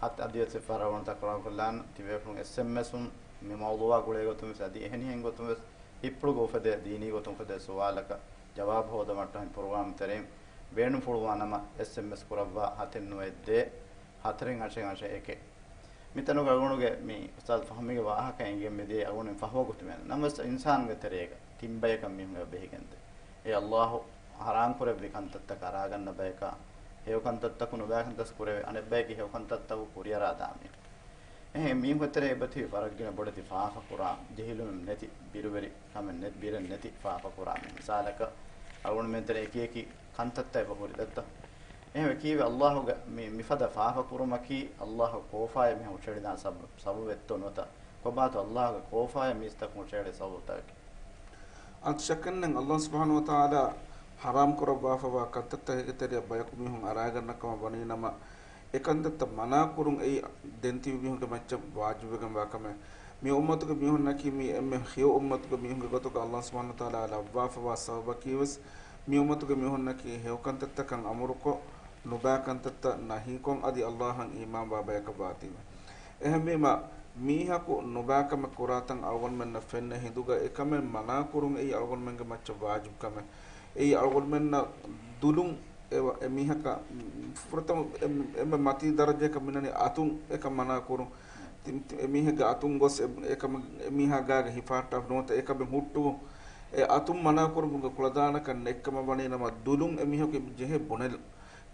ހަތް އަދިވެސް ފަރާތް ތަކުރާރު ކޮށްލާން ތި ބޭފުޅުން އެސްއެމްއެސް އުން މި މައުޟޫޢާ ގުޅޭ ގޮތުން ވެސް އަދި އެހެނިހެން ގޮތުން ވެސް ހިތްޕުޅުގަ އުފެދޭ ދީނީ ގޮތުން އުފެދޭ ސުވާލަކަށް ޖަވާބު ހޯދަމަށްޓަހަން ޕްރޮގްރާމް ތެރެއިން ބޭނުންފުޅުވާ ނަމަ އެސްއެމްއެސް ކުރައްވާ ހަތެއް ނުވައެއް ދޭއް ހަތަރެއް އަށެއް އަށެއް އެކެއް. މިތަނުގަ އަޅުގަނޑުގެ މި އުސްތާޛު ފަހުމީގެ ވާހަކަ އެނގެން މިދިޔަ އަޅުގަނޑު ފަހު ގޮތުމެއް ނަމަވެސް އިންސާނުގެ ތެރޭގަ ތިން ބަޔަކަށް މީހުން އެބަ ބެހިގެންދޭ. އެ ﷲ ޙަރާމް ކުރެއްވި ކަންތައްތަކަށް އަރާގަންނަ ބަޔަކާ، ހެޔޮ ކަންތައްތަކުން ނުބައި ކަންތައް ކުރެވޭ އަނެއް ބަޔަކީ ހެޔޮ ކަންތައްތަކު ކުރިއަރާ ދާ މީހުން. އެހެން މީހުންގެ ތެރޭ އެބަތިބި ވަރަށް ގިނަ ބޮޑެތި ފާފަ ކުރާ، ޖެހިލުމެއް ނެތި، ބިރުވެރި ކަމެއް ނެތި، ބިރެއް ނެތި ފާފަ ކުރާ މީހުން. މިސާލަކަށް އަޅުގަނޑުމެން ތެރޭ އެކި އެކި ކަންތައްތައް އެބަ ހުރި ދައްތަ؟ އެހެންވެ ކީއްވެ ﷲ ގެ މި، މިފަދަ ފާފަ ކުރުމަކީ ﷲ ކޯފާއެއް މީހުން ހުށައެޅިދާނެ ސަބަ-، ސަބަބެއްތޯ ނުވަތަ ކޮބާތޯ ﷲ ގެ ކޯފާއެއް މީސްތަކުން ހުށައެޅޭ ސަބަބުތަކަކީ؟ އަދި ޝައްކެއްނެތް ﷲ ސުބްޙާނަހޫ ވަތަޢާލާ ޙަރާމް ކުރައްވާފަވާ ކަންތައްތަކެއްގެ ތެރެއަށް ބަޔަކު މީހުން އަރާގަންނަ ކަމަށް ވަނީ ނަމަ، އެ ކަންތައްތައް މަނާ ކުރުން އެއީ ދެން ތިބި މީހުންގެ މައްޗަށް ވާޖިބުވެގެންވާ ކަމެއް. މި އުއްމަތުގެ މީހުންނަކީ މީ އެންމެ ހެޔޮ އުއްމަތުގެ މީހުންގެ ގޮތުގަ ﷲ ސުބްޙާނަހޫ ވަތަޢާލާ ލައްވާފަވާ ސަބަބަކީވެސް މި އުއްމަތުގެ މީހުންނަކީ ހެޔޮ ކަންތައްތަކަށް އަމުރުކޮށް، ނުބައި ކަންތައްތައް ނަހީކޮށް އަދި ﷲ އަށް އީމާންވާ ބަޔަކަށް ވާތީވެ. އެހެންވީމަ، މީހަކު ނުބައި ކަމެއް ކުރާތަން އަޅުގަނޑުމެންނަށް ފެންނަ ހިނދުގަ އެކަމެއް މަނާ ކުރުން އެއީ އަޅުގަނޑުމެންގެ މައްޗަށް ވާޖިބު ކަމެއް. އެއީ އަޅުގަނޑުމެންނަށް ދުލުން އެ ވަ-، އެ މީހަކަށް ފުރަތަމަ އެ-، އެންމެ މަތީ ދަރަޖައަކަށް މިނަނީ އަތުން އެކަން މަނާ ކުރުން. ތި-، ތި-، އެ މީހެއްގެ އަތުން ގޮސް އެ-، އެކަމަށް އެ މީހާ ގާގަ ހިފަހައްޓާ ނުވަތަ އެކަމެއް ހުއްޓުވުން. އެ އަތުން މަނާ ކުރުމުގެ ކުޅަދާނަކަން ނެތްކަމަށް ވަނީ ނަމަ ދުލުން އެ މީހަކު ޖެހޭ ބުނެލުން.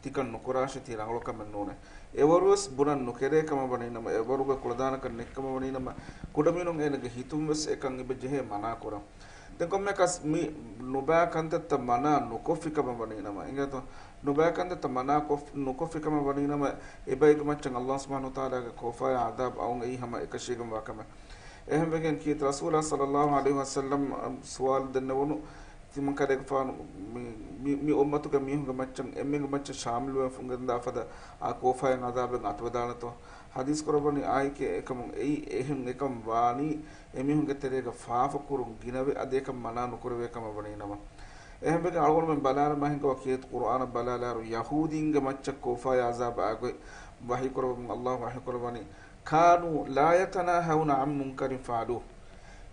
ތިކަން ނުކުރާށޭ، ތީ ރަނގަޅު ކަމެއް ނޫނޭ. އެވަރުވެސް ބުނަން ނުކެރޭ ކަމަށް ވަނީ ނަމަ، އެވަރުގެ ކުޅަދާނަކަން ނެތްކަމަށް ވަނީ ނަމަ، ކުޑަމިނުން އޭނަގެ ހިތުން ވެސް އެކަން އެބަ ޖެހޭ މަނާ ކުރަން. ދެން ކޮންމެއަކަސް މި ނުބައި ކަންތައްތައް މަނާ ނުކޮށްފި ކަމަށް ވަނީ ނަމަ، އިނގޭތޯ؟ ނުބައި ކަންތައްތައް މަނާ ކޮށް-، ނުކޮށްފި ކަމަށް ވަނީ ނަމަ، އެބައިގެ މައްޗަށް ﷲ ސުބްޙާނަހޫ ވަތަޢާލާގެ ކޯފާއާ ޢަޛާބު އައުން އެއީ ހަމަ އެކަށީގެންވާ ކަމެއް. އެހެންވެގެން ކީރިތި ރަސޫލާ ޞައްލައްލާހު ޢަލައިހި ވަސައްލަމަ ސުވާލު ދެންނެވުނު، ތިމަންކަލޭގެފާނު މި، މި، މި އުއްމަތުގެ މީހުންގެ މައްޗަށް އެންމެންގެ މައްޗަށް ޝާމިލުވެފަ އުނގެންދާ ފަދަ އާ ކޯފާއިން ޢަޛާބެއް އަތުވެދާނެތޯ؟ ޙަދީޘް ކުރައްވަނީ އާއެކޭ އެކަމުން އެއީ، އެހެން އެކަން ވާނީ އެމީހުންގެ ތެރޭގަ ފާފަ ކުރުން ގިނަވެ، އަދި އެކަން މަނާ ނުކުރެވޭ ކަމަށް ވަނީ ނަމަ. އެހެންވެގެން އަޅުގަނޑުމެން ބަލާލަމާ ހިނގަވާ ކީރިތި ޤުރުއާނަށް ބަލާލާއިރު، ޔަހޫދީންގެ މައްޗަށް ކޯފާއާ ޢަޛާބާ ގޮތް ވަޙީ ކުރައްވަމުން ﷲ ވަޙީ ކުރައްވަނީ، كانوا لا يتناهون عن منكر فعلوه.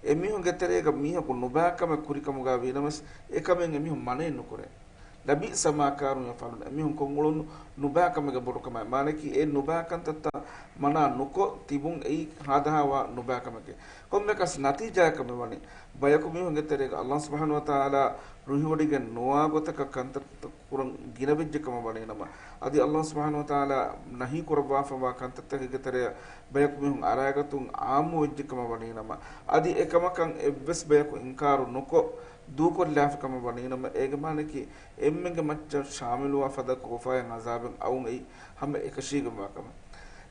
އެމީހުންގެ ތެރޭގަ މީހަކު ނުބައި ކަމެއް ކުރި ކަމުގަ ވީނަމަވެސް، އެކަމެއް އެމީހުން މަނައެއް ނުކުރޭ. لبئس ما كانوا يفعلون. އެމީހުން ކޮށްއުޅުނު ނުބައި ކަމެއްގެ ބޮޑުކަމާއި، މާނައަކީ އެ ނުބައި ކަންތައްތައް މަނާ ނުކޮށް ތިބުން އެއީ ހާދަހާވާ ނުބައި ކަމެކޭ. ކޮންމެއަކަސް ނަތީޖާއަކަށް މިވަނީ، ބަޔަކު މީހުންގެ ތެރޭގަ ﷲ ސުބްޙާނަހޫ ވަތަޢާލާ ރުހިވޮޑިގެން ނުވާ ގޮތަކަށް ކަންތައްތައް ކުރަން ގިނަވެއްޖެ ކަމަށް ވަނީ ނަމަ، އަދި ﷲ ސުބްޙާނަހޫ ވަތަޢާލާ ނަހީ ކުރައްވާފަވާ ކަންތައްތަކެއްގެ ތެރެއަށް ބަޔަކު މީހުން އަރާގަތުން ޢާއްމުވެއްޖެ ކަމަށް ވަނީ ނަމަ، އަދި އެކަމަކަށް އެއްވެސް ބަޔަކު އިންކާރު ނުކޮށް ދޫކޮށްލާފި ކަމަށް ވަނީ ނަމަ، އޭގެ މާނައަކީ އެންމެންގެ މައްޗަށް ޝާމިލުވާ ފަދަ ކޯފާއިން ޢަޛާބެއް އައުން އެއީ ހަމަ އެކަށީގެންވާ ކަމެއް.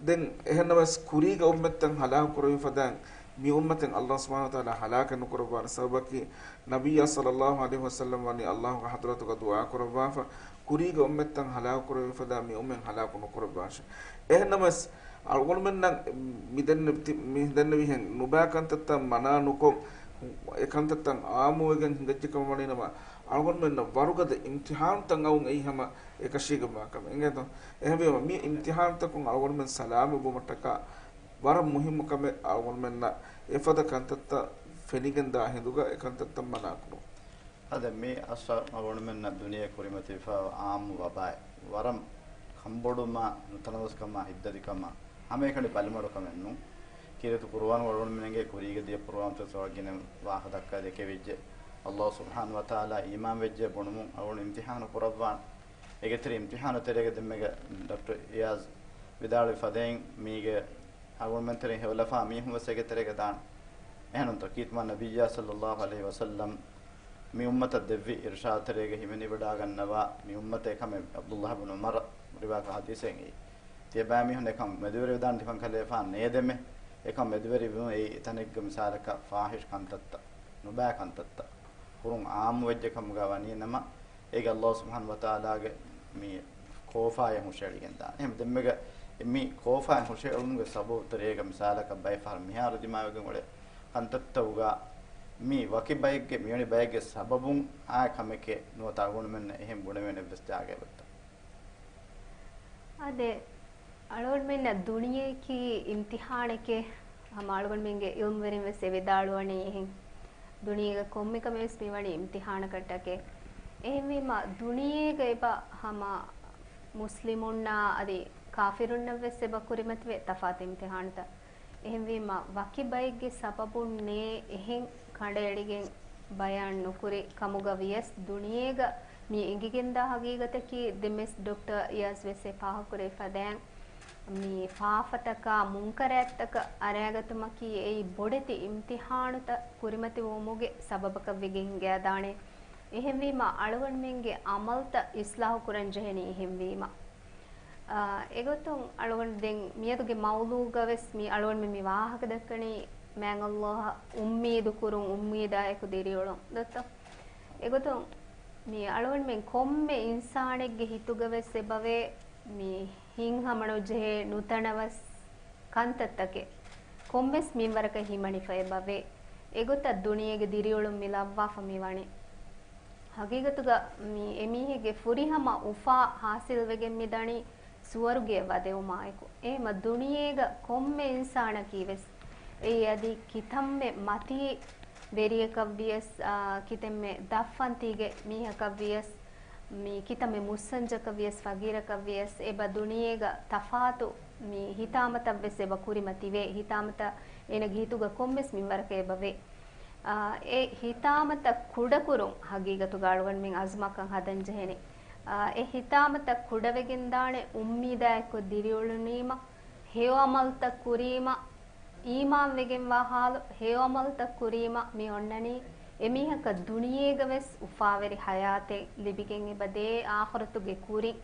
ދެން އެހެންނަމަވެސް ކުރީގެ އުއްމަތްތައް ހަލާކު ކުރެވި ފަދައިން މި އުއްމަތެއް ﷲ ސުބްޙާނަހޫ ވަތަޢާލާ ހަލާކެއް ނުކުރައްވާނެ ސަބަބަކީ، ނަބިއްޔާ ޞައްލައްލާހު ޢަލައިހި ވަސައްލަމް ވަނީ ﷲގެ ޙަޟްރަތުގަ ދުޢާ ކުރައްވާފަ، ކުރީގެ އުއްމަތްތައް ހަލާކު ކުރެވިފަދަ މި އުއްމަތް ހަލާކު ނުކުރައްވާށެ. އެހެންނަމަވެސް، އަޅުގަނޑުމެންނަށް މި ދެންނެވި-، މި ދެންނެވިހެން ނުބައި ކަންތައްތައް މަނާ ނުކޮށް، އެ ކަންތައްތައް ޢާއްމުވެގެން ހިނގައްޖެ ކަމަށް ވަނީނަމަ، އަޅުގަނޑުމެންނަށް ވަރުގަދަ އިމްތިޙާނުތައް އައުން އެއީ ހަމަ އެކަށީގެންވާ ކަމެއް. އެނގޭތޯ؟ އެހެންވީމަ، މި އިމްތިޙާނުތަކުން އަޅުގަނޑުމެން ސަލާމަތްވުމަށްޓަކާ، ވަރަށް މުހިއްމު ކަމެއް އަޅުގަނޑުމެންނަށް އެފަދަ ކަންތައްތައް ފެނިގެންދާ ހިނދުގަ އެ ކަންތައްތައް މަނާކުރުން. އަދި މި އަސްރު އަޅުގަނޑުމެންނަށް ދުނިޔެ ކުރިމަތިވެފައިވާ އާއްމު ވަބާއެއް، ވަރަށް ކަންބޮޑުވުމާ، ނުތަނަވަސްކަމާ، ހިތްދަދިކަމާ، ހަމައެކަނި ބަލިމަޑުކަމެއް ނޫން. ކީރިތި ޤުރުއާން އަޅުގަނޑުމެންގެ ކުރީގެ ދިޔަ ޕްރޮގްރާމްތައް ވަރަށް ގިނަ ވާހަކަ ދައްކާ ދެކެވިއްޖެ. ﷲ ސުބްޙާނަހޫ ވަތަޢާލާ އީމާންވެއްޖެ ބުނުމުން އަޅުގަނޑު އިމްތިޙާނު ކުރައްވާނެ. އޭގެތެރެ އިމްތިޙާނު ތެރޭގަ ދެންމެގަ ޑޮކްޓަރ އިޔާޒް ވިދާޅުވި ފަދައިން މީގެ އަޅުގަނޑުމެންތެރެ ހެޔޮލަފާ މީހުން ވެސް އޭގެ ތެރޭގަ ދާނެ. އެހެނުންތޯ ކީރިތި މާތް ނަބިއްޔާ ޞައްލައްލާހު ޢަލައިހި ވަސައްލަމް މި އުއްމަތަށް ދެއްވި އިރުޝާދު ތެރޭގަ ހިމެނިވަޑައިގަންނަވާ މި އުއްމަތޭ ކަމެއް ޢަބްދުﷲ ބިން ޢުމަރަށް ރިވާކުރާ ޙަދީޘެއް އެއީ. ތިޔަބައިމީހުން އެކަން މެދުވެރިވެދާނެ ތިކަން ކަލޭފާން ނޭދެމެ. އެކަން މެދުވެރިވުން އެއީ އެތަނެއްގަ މިސާލަކަށް ފާޙިޝް ކަންތައްތައް، ނުބައި ކަންތައްތައް، ކުރުން ޢާއްމުވެއްޖެ ކަމުގަ ވަނީނަމަ، އޭގެ ﷲ ސުބްޙާނަހޫ ވަތަޢާލާގެ މި ކޯފާޔަށް ހުށައެޅިގެން ދާނެ. އެހެން ދެންމެގަ މި ކޯފާޔަށް ހުށައެޅުމުގެ ސަބަބު ތެރޭގަ މިސާލަކަށް ބައެއް ފަހަރު މިހާރު ދިމާވެގެން އުޅޭ ކަންތައްތަކުގަ މި ވަކި ބައެއްގެ، މިވެނި ބައެއްގެ ސަބަބުން އާ ކަމެކޭ ނުވަތަ އަޅުގަނޑުމެންނަށް އެހެން ބުނެވޭނެ އެއްވެސް ޖާގައެއް ވެއްތަ؟ އާދެ، އަޅުގަނޑުމެންނަށް ދުނިޔެއަކީ އިމްތިޙާނެކޭ، ހަމަ އަޅުގަނޑުމެންގެ ޢިލްމުވެރިން ވެސް އެ ވިދާޅުވަނީ އެހެން. ދުނިޔޭގަ ކޮންމެ ކަމެއް ވެސް މިވަނީ އިމްތިޙާނަކަށްޓަކައި. އެހެންވީމަ، ދުނިޔޭގަ އެބަ ހަމަ މުސްލިމުންނާ އަދި ކާފިރުންނަށް ވެސް އެބަ ކުރިމަތިވޭ ތަފާތު އިމްތިޙާނުތައް. އެހެންވީމަ، ވަކި ބައެއްގެ ސަބަބުން ނޭ އެހެން ކަނޑައެޅިގެން ބަޔާން ނުކުރި ކަމުގަ ވިޔަސް، ދުނިޔޭގަ މި އެނގިގެންދާ ހަގީގަތަކީ ދެންވެސް ޑޮކްޓަރ އިޔާޒް ވެސް އެ ފާހަގަކުރެވި ފަދައިން، މި ފާފަތަކާ މުންކަރާތްތަކަށް އަރާގަތުމަކީ އެއީ ބޮޑެތި އިމްތިޙާނުތައް ކުރިމަތިވުމުގެ ސަބަބަކަށް ވެގެން ހިނގައިދާނެ. އެހެންވީމަ، އަޅުގަނޑުމެންގެ ޢަމަލުތައް އިޞްލާޙު ކުރަން ޖެހެނީ އެހެންވީމަ. އާ، އެގޮތުން އަޅުގަނޑު ދެން މިއަދުގެ މައުޟޫޢުގަ ވެސް މި އަޅުގަނޑުމެން މި ވާހަކަ ދައްކަނީ މާތް ﷲ އަށް އުއްމީދު ކުރުން، އުއްމީދާއެކު ދިރިއުޅުން ދޮއްތޯ؟ އެގޮތުން މި އަޅުގަނޑުމެން ކޮންމެ އިންސާނެއްގެ ހިތުގަ ވެސް އެބަވޭ މި ހިތްހަމަނުޖެހޭ ނުތަނަވަސް ކަންތައްތަކެއް ކޮންމެސް މިންވަރަކަށް ހިމަނިފަ އެބަވޭ. އެގޮތަށް ދުނިޔޭގެ ދިރިއުޅުން މި ލައްވާފަ މި ވަނީ. ހަގީގަތުގަ މި އެމީހެއްގެ ފުރިހަމަ އުފާ ހާސިލްވެގެން މިދަނީ ސުވަރުގެއަށް ވަދެވުމާއެކު. އެހެމަ ދުނިޔޭގަ ކޮންމެ އިންސާނަކީ ވެސް އެއީ އަދި ކިތަންމެ މަތީ ވެރިޔަކަށް ވިޔަސް، އާ، ކިތަންމެ ދަށްފަންތީގެ މީހަކަށް ވިޔަސް، މި ކިތަންމެ މުއްސަންޖަކަށް ވިޔަސް، ފަގީރަކަށް ވިޔަސް، އެބަ ދުނިޔޭގަ ތަފާތު މި ހިތާމަތައް ވެސް އެބަ ކުރިމަތިވޭ. ހިތާމަތައް އޭނަގެ ހިތުގަ ކޮންމެސް މިންވަރަކަށް އެބަވޭ. އާ، އެ ހިތާމަތައް ކުޑަކުރުން ހަގީގަތުގަ އަޅުގަނޑުމެން އަޒުމަކަށް ހަދަން ޖެހެނީ. އާ، އެ ހިތާމަތައް ކުޑަވެގެންދާނެ އުއްމީދާއެކު ދިރިއުޅުނީމަ، ހެޔޮ ޢަމަލުތައް ކުރީމަ، އީމާންވެގެންވާ ޙާލު، ހެޔޮ ޢަމަލުތައް ކުރީމަ، މި އޮންނަނީ އެމީހަކަށް ދުނިޔޭގަ ވެސް އުފާވެރި ޙަޔާތެއް ލިބިގެން އެބަދޭ އާޚިރަތުގެ ކުރިން.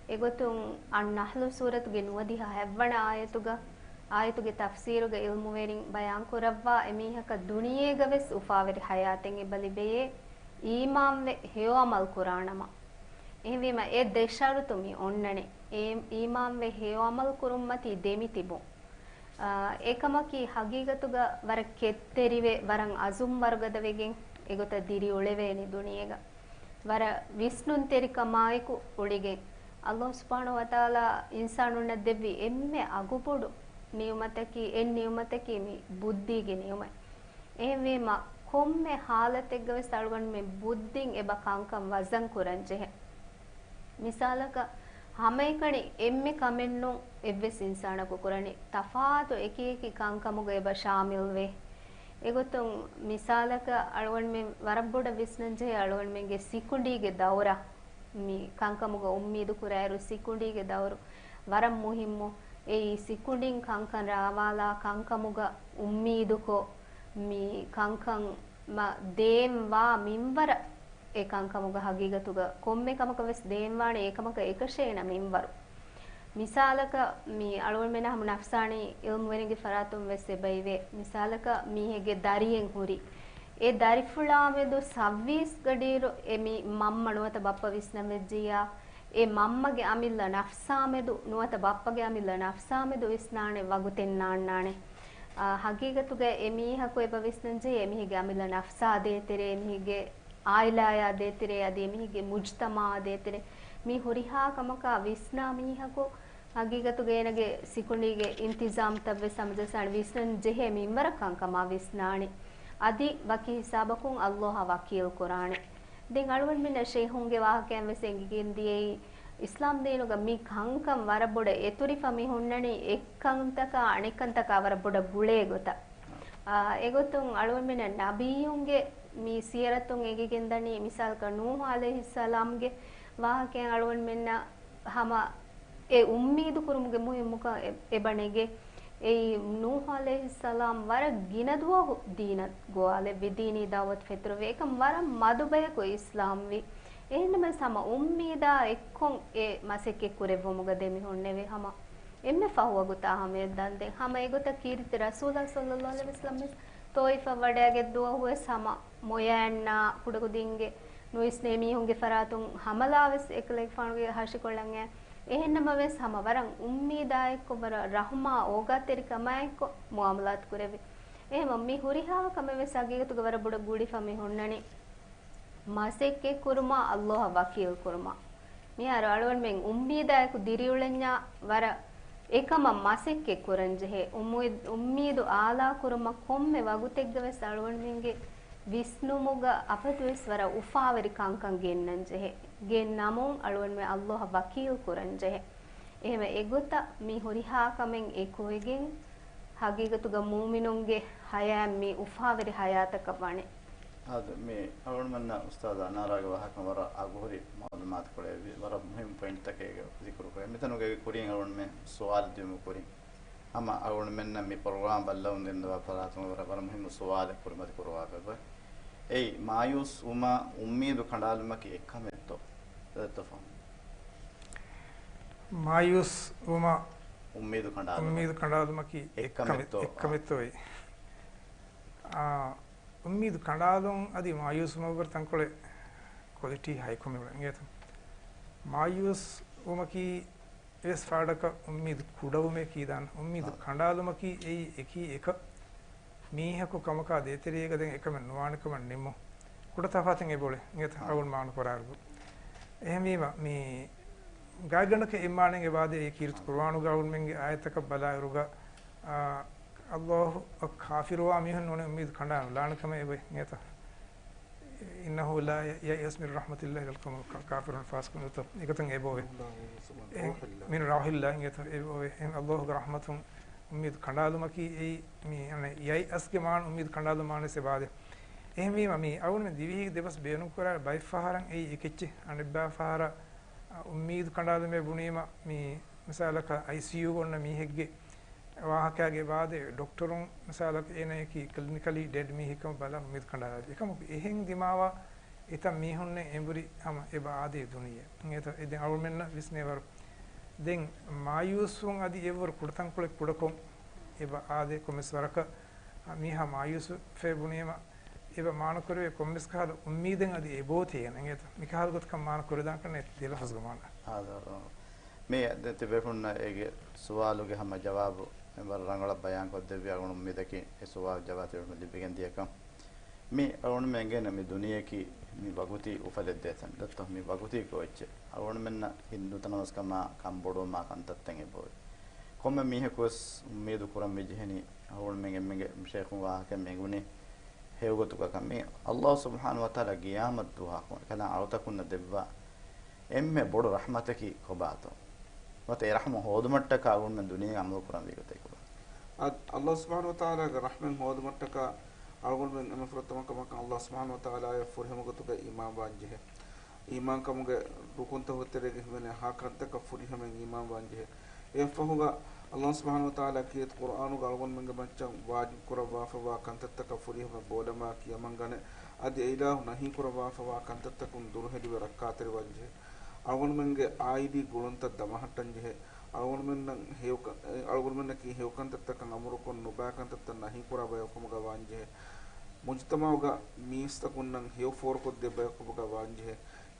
އެގޮތުން އައްނަޙްލު ސޫރަތުގެ ނުވަދިހަ ހަތްވަނަ އާޔަތުގަ، އާޔަތުގެ ތަފްސީރުގެ ޢިލްމުވެރިން ބަޔާންކުރައްވާ އެމީހަކަށް ދުނިޔޭގަ ވެސް އުފާވެރި ޙަޔާތެއް އެބަ ލިބެޔޭ، އީމާންވެ ހެޔޮ ޢަމަލު ކުރާނަމަ. އެހެންވީމަ އެ ދެ ޝަރުޠު މި އޮންނަނީ. އޭ އީމާންވެ ހެޔޮ ޢަމަލު ކުރުންމަތީ ދެމިތިބުން. އާ، އެކަމަކީ ހަގީގަތުގަ ވަރަށް ކެތްތެރިވެ، ވަރަށް އަޒުމް ވަރުގަދަވެގެން އެގޮތަށް ދިރިއުޅެވޭނެ ދުނިޔޭގަ. ވަރަށް ވިސްނުންތެރިކަމާއެކު އުޅިގެން. ﷲ ސުބްޙާނަހޫ ވަތަޢާލާ އިންސާނުންނަށް ދެއްވި އެންމެ އަގުބޮޑު ނިޢުމަތަކީ، އެއް ނިޢުމަތަކީ މި ބުއްދީގެ ނިޢުމަތް. އެހެންވީމަ، ކޮންމެ ޙާލަތެއްގަ ވެސް އަޅުގަނޑުމެން ބުއްދިން އެބަ ކަންކަން ވަޒަން ކުރަން ޖެހޭ. މިސާލަކަށް، ހަމައެކަނި އެންމެ ކަމެއްނޫން އެއްވެސް އިންސާނަކު ކުރަނީ، ތަފާތު އެކިއެކި ކަންކަމުގަ އެބަ ޝާމިލްވޭ. އެގޮތުން މިސާލަކަށް އަޅުގަނޑުމެން ވަރަށް ބޮޑަށް ވިސްނަންޖެހޭ އަޅުގަނޑުމެންގެ ސިކުނޑީގެ ދައުރަށް. މި ކަންކަމުގަ އުއްމީދު ކުރާއިރު ސިކުނޑީގެ ދައުރު ވަރަށް މުހިއްމު. އެއީ ސިކުނޑިން ކަންކަން ރާވާލާ ކަންކަމުގަ އުއްމީދުކޮށް، މި ކަންކަން މަ-، ދޭން ވާ މިންވަރަށް އެ ކަންކަމުގަ ހަގީގަތުގަ ކޮންމެ ކަމަކަށް ވެސް ދޭން ވާނެ އެކަމަކަށް އެކަށޭނަ މިންވަރު. މިސާލަކަށް މި އަޅުގަނޑުމެންނަށް ހަމަ ނަފްސާނީ އިލްމުވެރިންގެ ފަރާތުން ވެސް އެބައިވޭ. މިސާލަކަށް މީހެއްގެ ދަރިއެއް ހުރި. އެ ދަރިފުޅާމެދު ސައްވީސް ގަޑިއިރު އެ މި މަންމަ ނުވަތަ ބައްޕަ ވިސްނަން ވެއްޖިއްޔާ، އެ މަންމަގެ އަމިއްލަ ނަފްސާމެދު ނުވަތަ ބައްޕަގެ އަމިއްލަ ނަފްސާމެދު ވިސްނާނެ ވަގުތެއް ނާންނާނެ. އާ، ހަގީގަތުގައި އެ މީހަކު އެބަ ވިސްނަންޖެހޭ އެ މީހެއްގެ އަމިއްލަ ނަފްސާ ދޭތެރޭ، އެ މީހެއްގެ އާއިލާޔާ ދޭތެރޭ، އަދި އެ މީހެއްގެ މުޖްތަމައާ ދޭތެރޭ، މި ހުރިހާ ކަމަކާ ވިސްނާ މީހަކު ހަގީގަތުގައި އޭނަގެ ސިކުނޑީގެ އިންތިޒާމްތައް ވެސް ހަމަޖައްސާނެ، ވިސްނަން ޖެހޭ މިންވަރަށް ކަންކަމާ ވިސްނާނެ. އަދި ވަކި ހިސާބަކުން ﷲ އާ ވަކީލް ކުރާނެ. ދެން އަޅުގަނޑުމެންނަށް ޝެއިޚުންގެ ވާހަކައިން ވެސް އެނގިގެން ދިޔައީ، އިސްލާމް ދީނުގަ މި ކަންކަން ވަރަށް ބޮޑަށް އެތުރިފަ މި ހުންނަނީ އެއްކަންތަކާ އަނެއްކަންތަކާ ވަރަށް ބޮޑަށް ގުޅޭ ގޮތަށް. އާ، އެގޮތުން އަޅުގަނޑުމެންނަށް ނަބިއްޔުންގެ މި ސިޔަރަތުން އެނގިގެންދަނީ، މިސާލަކަށް ނޫޙު ޢަލައިހިއްސަލާމްގެ ވާހަކައިން އަޅުގަނޑުމެންނަށް ހަމަ އެ އުއްމީދު ކުރުމުގެ މުހިއްމުކަން އެ-، އެބަ ނެގޭ. އެއީ ނޫޙު ޢަލައިހިއްސަލާމް ވަރަށް ގިނަ ދުވަހު ދީނަށް ގޮވާލެއްވި، ދީނީ ދަޢުވަތު ފެތުރެއްވި. އެކަމް ވަރަށް މަދު ބަޔަކު އިސްލާމްވި. އެހެންނަމަވެސް ހަމަ އުއްމީދާ އެއްކޮށް އެ މަސައްކަތް ކުރެއްވުމުގަ ދެމިހުންނެވި. ހަމަ އެންމެ ފަހު ވަގުތާ ހަމަޔަށް ދާންދެން ހަމަ އެގޮތަށް ކީރިތި ރަސޫލާ ޞައްލައްލާހު ޢަލައިހި ވަސައްލަމް ވެސް ޠާއިފަށް ވަޑައިގެން ދުވަހު ވެސް ހަމަ މޮޔައިންނާ ކުޑަކުދިންގެ ނުވިސްނޭ މީހުންގެ ފަރާތުން ހަމަލާ ވެސް އެކަލޭގެފާނުގެ ހަށިކޮޅަށް އައި. އެހެންނަމަވެސް ހަމަ ވަރަށް އުއްމީދާ އެއްކޮށް ވަރަށް ރަޙުމާ އޯގާތެރިކަމާ އެއްކޮށް މުޢާމަލާތު ކުރެއްވި. އެހެންވީމަ މި ހުރިހާ ކަމެއް ވެސް ހަގީގަތުގަ ވަރަށް ބޮޑަށް ގުޅިފަ މި ހުންނަނީ. މަސައްކަތް ކުރުމާ، ﷲ އަށް ވަކީލް ކުރުމާ. މިހާރު އަޅުގަނޑުމެން އުއްމީދާއެކު ދިރިއުޅެންޏާ ވަރަށް އެކަމަށް މަސައްކަތް ކުރަން ޖެހޭ. އުއްމީދު، އުއްމީދު އާލާ ކުރުމަށް ކޮންމެ ވަގުތެއްގަ ވެސް އަޅުގަނޑުމެންގެ ވިސްނުމުގަ އަބަދުވެސް ވަރަށް އުފާވެރި ކަންކަން ގެންނަން ޖެހޭ. ގެންނަމުން އަޅުގަނޑުމެން ﷲ އަށް ވަކީލް ކުރަން ޖެހޭ. އެހެންވެ އެގޮތަށް މި ހުރިހާ ކަމެއް އެކުވެގެން ހަގީގަތުގަ މުއުމިނުންގެ ޙަޔާތް މި އުފާވެރި ޙަޔާތަކަށް ވާނެ. އާދެ، މި އަޅުގަނޑުމެންނަށް އުސްތާޛު އަނާރާގެ ވާހަކަ ވަރަށް އަގުހުރި މަޢުލޫމާތުކޮޅެއް ވި-، ވަރަށް މުހިއްމު ޕޮއިންޓްތަކެއް ޒިކުރުކުރޭ. މިތަނުގައި ކުރިން އަޅުގަނޑުމެން ސުވާލު ދިއުމުގެ ކުރިން ހަމަ އަޅުގަނޑުމެންނަށް މި ޕްރޮގްރާމް ބައްލަވަމުން ގެންދަވާ ފަރާތުން ވަރަށް، ވަރަށް މުހިއްމު ސުވާލެއް ކުރިމަތި ކުރުވާފައި އޮތް. އެއީ، މާޔޫސް ވުމާ އުއްމީދު ކަނޑާލުމަކީ އެއްކަމެއްތޯ؟ ދައްތަފާ. މާޔޫސް ވުމާ އުއްމީދު ކަނޑާލުމަކީ އެއްކަމެއްތޯ؟ އެއްކަމެއްތޯ؟ އެއްކަމެއްތޯ އެއީ. އާ، އުއްމީދު ކަނޑާލުން އަދި މާޔޫސް ވުމަށްވުރެ ތަންކޮޅެއް ކޮލިޓީ ހައިކޮށް މިއުޅެން އިނގޭތަ؟ މާޔޫސް ވުމަކީ އެވެސް ފާޑަކަށް އުއްމީދު ކުޑަވުމޭ ކީދާން. އުއްމީދު އާ. ކަނޑާލުމަކީ އެއީ އެކީ އެކަށް މީހަކު ކަމަކާ ދޭތެރޭގަ ދެން އެކަމެއް ނުވާނެ ކަމަށް ނިންމުން. ކުޑަ ތަފާތެއް އެބައުޅޭ އިނގޭތަ؟ އާ. އަޅުގަނޑު މާނަ ކުރާއިރު. އެހެންވީމަ، މި ގާތްގަނޑަކަށް އެއްމާނައެއް އެބާދޭ އެ ކީރިތި ޤުރުއާނުގަ އަޅުގަނޑުމެންގެ އާޔަތަކަށް ބަލާއިރުގަ، އާ، ﷲ އަށް ކާފިރުވާ މީހުން ނޫނީ އުއްމީދު ކަނޑާނުލާނެ ކަމެއް އެބައޮތް އިނގޭތަ؟ إنه لا ييأس من رحمة الله إلا القوم الكافرون، ފާސިޤުން އިނގޭތަ؟ އެގޮތަށް އެބައޮތް. މިން ރައުޙިﷲ އިނގޭތަ؟ އެބައޮތް. އެހެން ﷲ ގެ ރަޙްމަތުން އުއްމީދު ކަނޑާލުމަކީ އެއީ މި، އަނެއް، ޔައިއަސްގެ މާނަ އުއްމީދު ކަނޑާލުމާ ވެސް އެބާދޭ. އެހެންވީމަ، މި އަޅުގަނޑުމެން ދިވެހީގެ ދެބަސް ބޭނުންކުރާ ބައެއް ފަހަރަށް އެއީ އެކެއްޗެއް. އަނެއްބައި ފަހަރަށް، އަ، އުއްމީދު ކަނޑާލުމޭ ބުނީމަ، މި މިސާލަކަށް އައިސީޔޫގަ އޮންނަ މީހެއްގެ ވާހަކައިގެ އެބާދޭ ޑޮކްޓަރުން މިސާލަކަށް އޭނަޔަކީ ކްލިނިކަލީ ޑެޑް މީހެއްކަމަށް ބަލާ އުއްމީދު ކަނޑާލާ. އެކަމަކު އެހެން ދިމާވާ އެތައް މީހުންނެއް އެނބުރި ހަމަ އެބަ އާދޭ ދުނިޔެ. އެތަ-، އެ ދެން އަޅުގަނޑުމެންނަށް ވިސްނޭވަރު. ދެން މާޔޫސްވުން އަދި އެއްވަރު ކުޑަތަންކޮޅެއް ކުޑަކޮށް އެބަ އާދޭ ކޮންމެސް ވަރަކަށް، އަ، މީހާ މާޔޫސްވެ ބުނީމަ، އެބަ މާނަކުރެވޭ ކޮންމެސް ކަހަލަ އުއްމީދެއް އަދި އެބޯތޭ އިނގޭތަ؟ މިކަހަލަ ގޮތަކަށް މާނަ ކުރެދާނެ ކަންނޭ ދެ ލަފުޒުގެ މާނަ. އާދެ، މި ދެ ތިބޭފުޅުންނަށް އޭގެ ސުވާލުގެ ހަމަ ޖަވާބު ވަރަށް ރަނގަޅަށް ބަޔާންކޮށްދެއްވި. އަޅުގަނޑު އުއްމީދަކީ އެ ސުވާލު ޖަވާބު ތިބޭފުޅުން ލިބިގެން ދިޔަކަން. މި އަޅުގަނޑުމެން އެނގޭނެ މި ދުނިޔެއަކީ މި ވަގުތީ އުފަލެއްދޭ ތަން. ދައްތަ މި ވަގުތީ ކޯއެއްޗެއް؟ އަޅުގަނޑުމެންނަށް ހިނދު ނަމަވެސް ކަމާ ކަންބޮޑުވުމާ ކަންތައްތައް އެބައޮތް. ކޮންމެ މީހަކުވެސް އުއްމީދު ކުރަން މި ޖެހެނީ އަޅުގަނޑުމެން އެންމެންގެ ޝޭޚުން ވާހަކަ މި އެނގުނީ ހެޔޮގޮތުގަ ކަމެއް. ﷲ ސުބްޙާނަހޫ ވަތަޢާލާ ގިޔާމަތް ދުވަހަކު އެކަލާނގެ އަޅުތަކުންނަށް ދެއްވާ އެންމެ ބޮޑު ރަޙްމަތަކީ ކޮބާތޯ؟ ނުވަތަ އެ ރަޙްމަ ހޯދުމަށްޓަކާ އަޅުގަނޑުމެން ދުނިޔޭގަ ޢަމަލު ކުރަންވީ ގޮތެއް ކޮބާ؟ އަދި ﷲ ސުބްޙާނަހޫ ވަތަޢާލާގެ ރަޙްމަތް ހޯދުމަށްޓަކާ އަޅުގަނޑުމެން އެންމެ ފުރަތަމަ ކަމަކަށް ﷲ ސުބްޙާނަހޫ ވަތަޢާލާއަށް ފުރިހަމަ ގޮތުގަ އީމާން ވާން ޖެހޭ. އީމާންކަމުގެ ރުކުންތަކުގެ ތެރޭގަ ހިމެނޭ ހަ ކަންތަކަށް ފުރިހަމައިން އީމާން ވާން ޖެހޭ. އެއަށްފަހުގަ ﷲ ސުބްޙާނަހޫ ވަތަޢާލާ ކީރިތި ޤުރްއާނުގަ އަޅުގަނޑުމެންގެ މައްޗަށް ވާޖިބު ކުރައްވާފައިވާ ކަންތައްތަކަށް ފުރިހަމަ ބޯލަމާ ކިޔަމަންގަނެ، އަދި އެއިލާހު ނަހީ ކުރައްވާފައިވާ ކަންތައްތަކުން ދުރުހެލިވެ ރައްކާތެރިވާން ޖެހޭ. އަޅުގަނޑުމެންގެ އާއިލީ ގުޅުންތައް ދަމަހައްޓަން ޖެހޭ. އަޅުގަނޑުމެންނަށް ހެޔޮކަ-، އެ، އަޅުގަނޑުމެންނަކީ ހެޔޮކަންތައްތަކަށް އަމުރުކޮށް، ނުބައިކަންތައްތައް ނަހީކުރާ ބަޔަކުކަމުގަ ވާންޖެހޭ. މުޖުތަމަޢުގަ މީސްތަކުންނަށް ހެޔޮ ފޯރުކޮށްދޭ ބަޔަކުކަމުގަ ވާންޖެހޭ.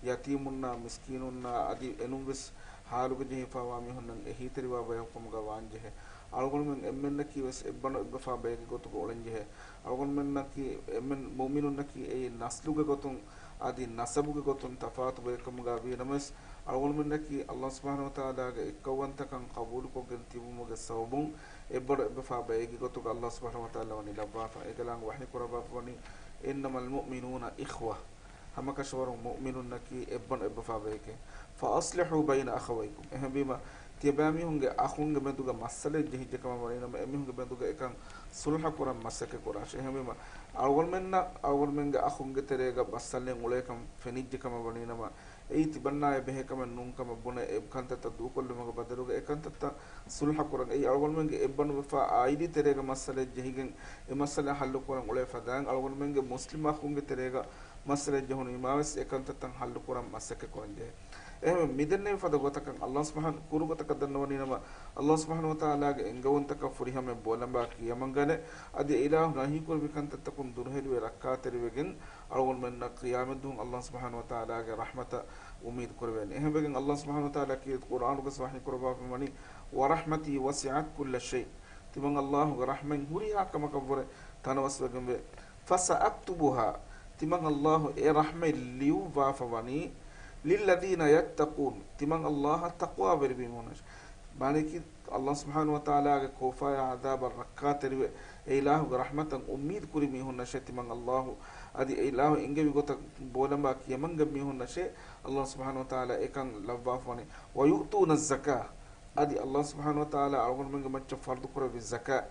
ޔަތީމުންނާ، މިސްކީނުންނާ، އަދި އެނޫންވެސް ހާލުގަ ޖެހިފާވާ މީހުންނަށް އެހީތެރިވާ ބަޔަކުކަމުގަ ވާންޖެހޭ. އަޅުގަނޑުމެން އެންމެންނަކީވެސް އެއްބަނޑު އެއްބަފާ ބައެއްގެ ގޮތުގަ އުޅެންޖެހޭ. އަޅުގަނޑުމެންނަކީ، އެންމެން މުއުމިނުންނަކީ އެއީ ނަސްލުގެ ގޮތުން އަދި ނަސަބުގެ ގޮތުން ތަފާތު ބަޔަކަމުގަ ވީނަމަވެސް، އަޅުގަނޑުމެންނަކީ ﷲ ސުބްޙާނަހޫ ވަތަޢާލާގެ އެއްކައުވަންތަކަން ޤަބޫލުކޮށްގެން ތިބުމުގެ ސަބަބުން އެއްބަޑު އެއްބަފާ ބައެއްގެ ގޮތުގަ ﷲ ސުބްޙާނަހޫ ވަތަޢާލާ ވަނީ ލައްވާފަ. އޭގެ އިލާހު ވަޙީކުރައްވާފަ ވަނީ، إنما المؤمنون إخوة. ހަމަކަށަވަރުން މުއުމިނުންނަކީ އެއްބަނޑު އެއްބަފާ ބައެކޭ. فأصلحوا بين أخويكم. އެހެންވީމަ، ތިޔަބައިމީހުންގެ އަޚުންގެ މެދުގަ މައްސަލައެއް ޖެހިއްޖެކަމަށް ވަނީނަމަ، އެމީހުންގެ މެދުގަ އެކަން ޞުލްޙަ ކުރަން މަސައްކަތް ކުރާށޭ. އެހެންވީމަ، އަޅުގަނޑުމެންނަށް އަޅުގަނޑުމެންގެ އަޚުންގެ ތެރޭގަ މައްސަލައެއް އުޅޭކަން ފެނިއްޖެކަމަށް ވަނީނަމަ، އެއީ ތިމަންނާއަށް ބެހޭކަމެއް ނޫންކަމަށް ބުނެ، އެ ކަންތައްތައް ދޫކޮށްލުމުގެ ބަދަލުގަ އެ ކަންތައްތައް ޞުލްޙަ ކުރަން. އެއީ އަޅުގަނޑުމެންގެ އެއްބަނޑު އެއްބަފާ ޢާއިލީ ތެރޭގަ މައްސަލައެއް ޖެހިގެން، އެ މައްސަލަ ޙައްލު ކުރަން އުޅޭ ފަދައިން، އަޅުގަނޑުމެންގެ މުސްލިމް އަޚުންގެ ތެރޭގަ މައްސަލައެއް ޖެހުނީމާވެސް އެ ކަންތައްތައް ޙައްލު ކުރަން މަސައްކަތް ކުރަންޖެހޭ. އެހެންވެ، މިދެންނެވި ފަދަ ގޮތަކަށް ﷲ ސުބްޙާނަ، ކުރު ގޮތަކަށް ދަންނަވަނީނަމަ، ﷲ ސުބްޙާނަހޫ ވަތަޢާލާގެ އެންގެވުންތަކަށް ފުރިހަމައަށް ބޯލަނބާ ކިޔަމަންގަނެ، އަދި އެ އިލާހު ނަހީކުރެއްވި ކަންތައްތަކުން ދުރުހެލިވެ ރައްކާތެރިވެގެން، އަޅުގަނޑުމެންނަށް ޤިޔާމަތްދުވަހުން ﷲ ސުބްޙާނަހޫ ވަތަޢާލާގެ ރަޙްމަތަށް އުއްމީދު ކުރެވޭނެ. އެހެންވެގެން ﷲ ސުބްޙާނަހޫ ވަތަޢާލާ ކީރިތި ޤުރްއާނުގަސް ވަޙީ ކުރައްވާފައި ވަނީ، ورحمتي وسعت كل شيء. ތިމަން ﷲގެ ރަޙްމަތް ހުރިހާ ކަމަކަށްވުރެ ތަނަވަސްވެގެންވޭ. فسأكتبها، ތިމަން ﷲ އެ ރަޙްމަތް ލިޔުއްވާފަ ވަނީ، للذين يتقون، ތިމަން ﷲއަށް ތަޤްވާވެރި މީހުންނަށް. މާނައަކީ، ﷲ ސުބްޙާނަހޫ ވަތަޢާލާގެ ކޯފާޔާ ޢަޛާބަށް ރައްކާތެރިވެ، އެ އިލާހުގެ ރަޙްމަތަށް އުއްމީދު ކުރި މީހުންނަށޭ، ތިމަން ﷲ އަދި އެ އިލާހު އެންގެވި ގޮތަށް ބޯލަނބާ ކިޔަމަންގަން މީހުންނަށޭ، ﷲ ސުބްޙާނަހޫ ވަތަޢާލާ އެކަން ލައްވާފަ ވަނީ. ويؤتون الزكاة، އަދި ﷲ ސުބްޙާނަހޫ ވަތަޢާލާ އަޅުގަނޑުމެންގެ މައްޗަށް ފަރުޟު ކުރެއްވި ޒަކާތް،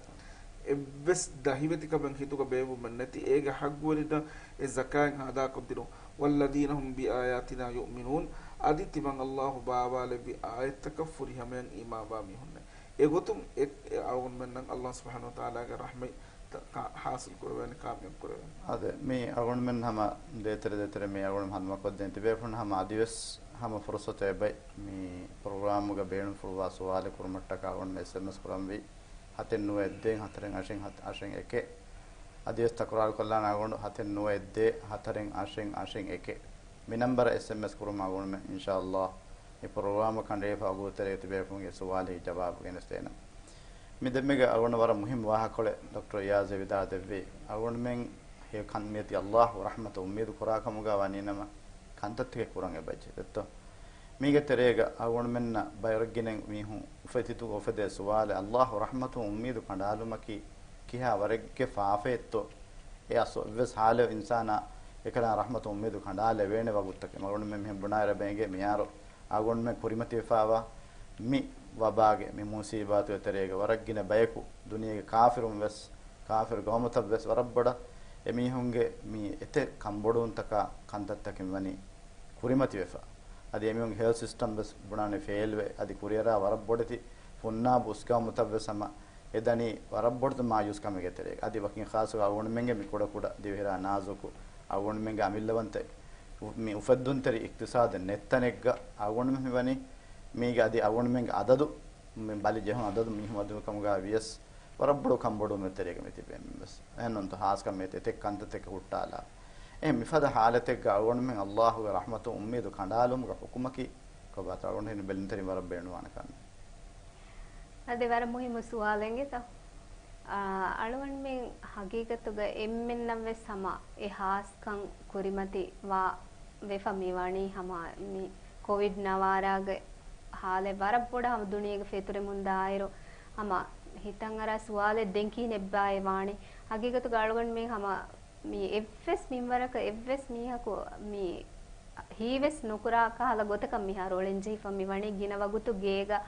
އެއްވެސް ދަހިވެތިކަމެއް ހިތުގަ ބޭއްވުމެއް ނެތި، އޭގެ ޙައްޤުވެރިންނަށް އެ ޒަކާތް އަދާކޮށްދިނުން. والذين هم بآياتنا يؤمنون، އަދި ތިމަން ﷲ ބާވާލެއްވި އާޔަތްތަކަށް ފުރިހަމަޔަށް އީމާންވާ މީހުންނޭ. އެގޮތުން އެ، އެ އަޅުގަނޑުމެންނަށް ﷲ ސުބްޙާނަހޫ ވަތަޢާލާގެ ރަޙްމަތް ތަ-، ކާ-، ޙާޞިލް ކުރެވޭނެ، ކާމިޔާބު ކުރެވޭނެ. އާދެ، މި އަޅުގަނޑުމެން ހަމަ ދޭތެރެ ދޭތެރެ މި އަޅުގަނޑު ހަނދުމަކޮށްދޭން ތިބޭފުޅުން ހަމަ އަދިވެސް ހަމަ ފުރުޞަތެއް އެބައި މި ޕްރޮގްރާމުގަ ބޭނުންފުޅުވާ ސުވާލެއް ކުރުމަށްޓަކާ އަޅުގަނޑު އެސްއެމްއެސް ކުރަންވީ ހަތެއް ނުވަ އެއް ދޭއް ހަތަރެއް އަށެއް ހަތް އަށެއް އެކެއް. އަދިވެސް ތަކުރާރު ކޮށްލާނެ އަޅުގަނޑު ހަތެއް ނުވަ އެއް ދޭއް ހަތަރެއް އަށެއް އަށެއް އެކެއް. މި ނަންބަރަށް އެސްއެމްއެސް ކުރުމަށް އަޅުގަނޑުމެން އިންޝާﷲ މި ޕްރޮގްރާމަށް ކަނޑައެޅިފަ އަގު ތެރޭގަ ތިބޭފުޅުންގެ ސުވާލެއް ޖަވާބު ގެނެސްދޭނަން. މި ދެންމެގަ އަޅުގަނޑަށް ވަރަށް މުހިއްމު ވާހަކަކޮޅެއް ޑޮކްޓަރ އިޔާޒެ ވިދާޅު ދެއްވީ، އަޅުގަނޑުމެން ހެޔޮ ކަން މިއޮތީ ﷲ ރަޙްމަތަށް އުއްމީދު ކުރާ ކަމުގަ ވަނީނަމަ، ކަންތައްތަކެއް ކުރަން އެބަޖެހޭ ދެއްތޯ؟ މީގެ ތެރޭގަ އަޅުގަނޑުމެންނަށް ބައިވަރަށް ގިނަ މީހުން އުފެދިތު އުފެދޭ ސުވާލެއް، ﷲ ރަޙްމަތުން އުއްމީދު ކަނޑާލުމަކީ ކިހާ ވަރެއްގެ ފާފައެއްތޯ؟ އެ އަސް އެއްވެސް ހާލެއް އިންސާނާ އެކަލާ ރަޙްމަތުން އުއްމީދު ކަނޑާލެވޭނެ ވަގުތުތަކެއް. އަޅުގަނޑުމެން މިހެން ބުނާއިރަށް ބޭނގޭ މިހާރު އަޅުގަނޑުމެން ކުރިމަތިވެފަވާ މި ވަބާގެ މި މުސީބާތުގެ ތެރޭގަ ވަރަށް ގިނަ ބަޔަކު ދުނިޔޭގެ ކާފިރުން ވެސް، ކާފިރު ގައުމުތައް ވެސް ވަރަށް ބޮޑަށް އެމީހުންގެ މި އެތެއް ކަންބޮޑުވުންތަކާ ކަންތައްތަކެއް ވަނީ ކުރިމަތިވެފަ. އަދި އެމީހުންގެ ހެލްތް ސިސްޓަމް ވެސް ބުނާނެ ފެއިލްވެ، އަދި ކުރިއަރާ ވަރަށް ބޮޑެތި ފުންނާބު އުސްގައުމުތައް ވެސް ހަމަ އެ ދަނީ ވަރަށް ބޮޑު މާޔޫސްކަމެއްގެ ތެރޭގަ. އަދި ވަކިން ޚާއްޞަކޮށް އަޅުގަނޑުމެންގެ މި ކުޑަކުޑަ ދިވެހިރާ ނާޒުކު އަޅުގަނޑުމެންގެ އަމިއްލަވަންތައް މި އުފެއްދުންތެރި އިޤްތިޞާދެއް ނެތް ތަނެއްގަ އަޅުގަނޑުމެން މި ވަނީ. މީގެ އަދި އަޅުގަނޑުމެންގެ އަދަދު، މި ބަލި ޖެހުނު އަދަދު މީހުން އަދު ކަމުގަ ވިޔަސް ވަރަށް ބޮޑު ކަންބޮޑުވުމެއް ތެރޭގަ މި ތިބޭ މިވެސް. އެހެންނޫންތޯ ހާއްސަކަމެއް އެތެއް ކަންތައްތަކެއް ހުއްޓާލާ. އެހެން މިފަދަ ހާލަތެއްގަ އަޅުގަނޑުމެން ﷲގެ ރަޙްމަތުން އުއްމީދު ކަނޑާލުމުގެ ޙުކުމަކީ ކޮބާތޯ؟ އަޅުގަނޑު ހިނި ބެލުންތެރިން ވަރަށް ބޭނުންވާނެ ކަމެއް. އަދި ވަރަށް މުހިއްމު ސުވާލެއް އިނގޭތަ؟ އާ، އަޅުގަނޑުމެން ހަގީގަތުގަ އެންމެންނަށް ވެސް ހަމަ އެ ހާސްކަން ކުރިމަތި ވާ ވެފަ މި ވަނީ ހަމަ މި ކޮވިޑް ނަވާރާގެ ހާލެއް ވަރަށް ބޮޑަށް ހަމަ ދުނިޔޭގެ ފެތުރެމުންދާއިރު، ހަމަ ހިތަށްއަރާ ސުވާލެއް ދެން ކިހިނެއްބާއޭ ވާނީ؟ ހަގީގަތުގަ އަޅުގަނޑުމެން ހަމަ މި އެއްވެސް މިންވަރަކަށް އެއްވެސް މީހަކު މި ހީވެސް ނުކުރާ ކަހަލަ ގޮތަކަށް މިހާރު އުޅެންޖެހިފަ މި ވަނީ. ގިނަ ވަގުތު ގޭގަ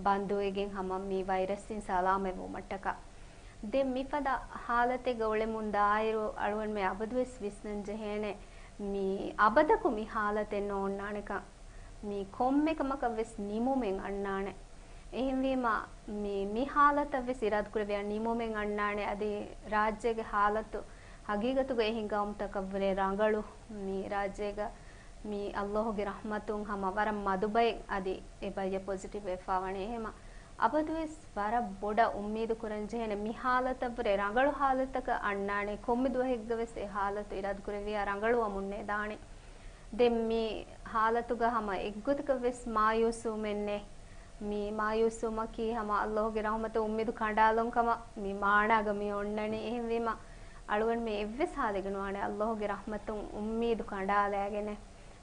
ބަންދުވެގެން ހަމަ މި ވައިރަސްއިން ސަލާމަތްވުމަށްޓަކާ. ދެން މިފަދަ ހާލަތެއްގަ އުޅެމުންދާއިރު، އަޅުގަނޑުމެން އަބަދުވެސް ވިސްނަން ޖެހޭނެ، މި އަބަދަކު މި ހާލަތެއް ނޯންނާނެކަން. މި ކޮންމެ ކަމަކަށް ވެސް ނިމުމެއް އަންނާނެ. އެހެންވީމަ، މި، މި ހާލަތަށް ވެސް އިރާދަކުރެއްވިޔާ ނިމުމެއް އަންނާނެ. އަދި ރާއްޖޭގެ ހާލަތު ހަގީގަތުގައި ހިނގާ ގައުމުތަކަށްވުރެ ރަނގަޅު. މި ރާއްޖޭގަ މި ﷲގެ ރަޙްމަތުން ހަމަ ވަރަށް މަދު ބައެއް އަދި އެ ބައްޔަށް ޕޮޒިޓިވް ވެފާވަނީ. އެހެމަ އަބަދުވެސް ވަރަށް ބޮޑަށް އުއްމީދު ކުރަން ޖެހޭނެ މި ހާލަތަށްވުރެ ރަނގަޅު ހާލަތަކަށް އަންނާނެ. ކޮންމެ ދުވަހެއްގަވެސް އެ ހާލަތު އިރާދަކުރެއްވިޔާ ރަނގަޅުވަމުންނޭ ދާނެ. ދެން މި ހާލަތުގަ ހަމަ އެއްގޮތަކަށްވެސް މާޔޫސްވުމެއްނެ. މި މާޔޫސްވުމަކީ ހަމަ އައްލޯހުގެ ރަހުމަތު އުއްމީދު ކަނޑާލުން ކަމަށް މި މާނާގަ މި އޮންނަނީ. އެހެންވީމަ އަޅުގަނޑުމެން އެއްވެސް ހާލެއްގަ ނުވާނެ އައްލޯހުގެ ރަހުމަތުން އުއްމީދު ކަނޑާލާގެނެ.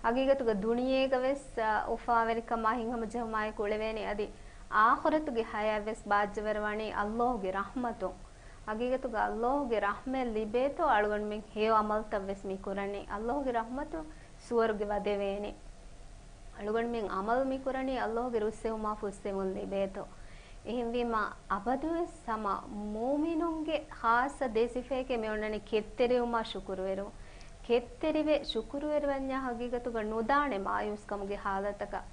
ހަގީގަތުގަ ދުނިޔޭގަވެސް، އާ، އުފާވެރިކަމާ ހިތްހަމަޖެހުމާއެކު އުޅެވޭނެ އަދި އާޚިރަތުގެ ހަޔާތްވެސް ބާއްޖަވެރިވަނީ އައްލޯހުގެ ރަހުމަތުން. ހަގީގަތުގަ އައްލޯހުގެ ރަހްމަތް ލިބޭތޯ އަޅުގަނޑުމެން ހެޔޮ އަމަލްތައްވެސް މި ކުރަނީ. އައްލޯހުގެ ރަހްމަތުން ސުވަރުގެ ވަދެވޭނެ. އަޅުގަނޑުމެން އަމަލް މި ކުރަނީ އައްލޯހުގެ ރުއްސެވުމާ ފުއްސެވުން ލިބޭތޯ. އެހެންވީމަ އަބަދުވެސް ހަމަ މޫމިނުންގެ ޚާއްޞަ ދެ ސިފައެކޭ މި އޮންނަނީ ކެތްތެރިވުމާ ޝުކުރުވެރިވުން. ކެތްތެރިވެ ޝުކުރުވެރިވަންޏާ ހަގީގަތުގަ ނުދާނެ މާޔޫސްކަމުގެ ހާލަތަކަށް.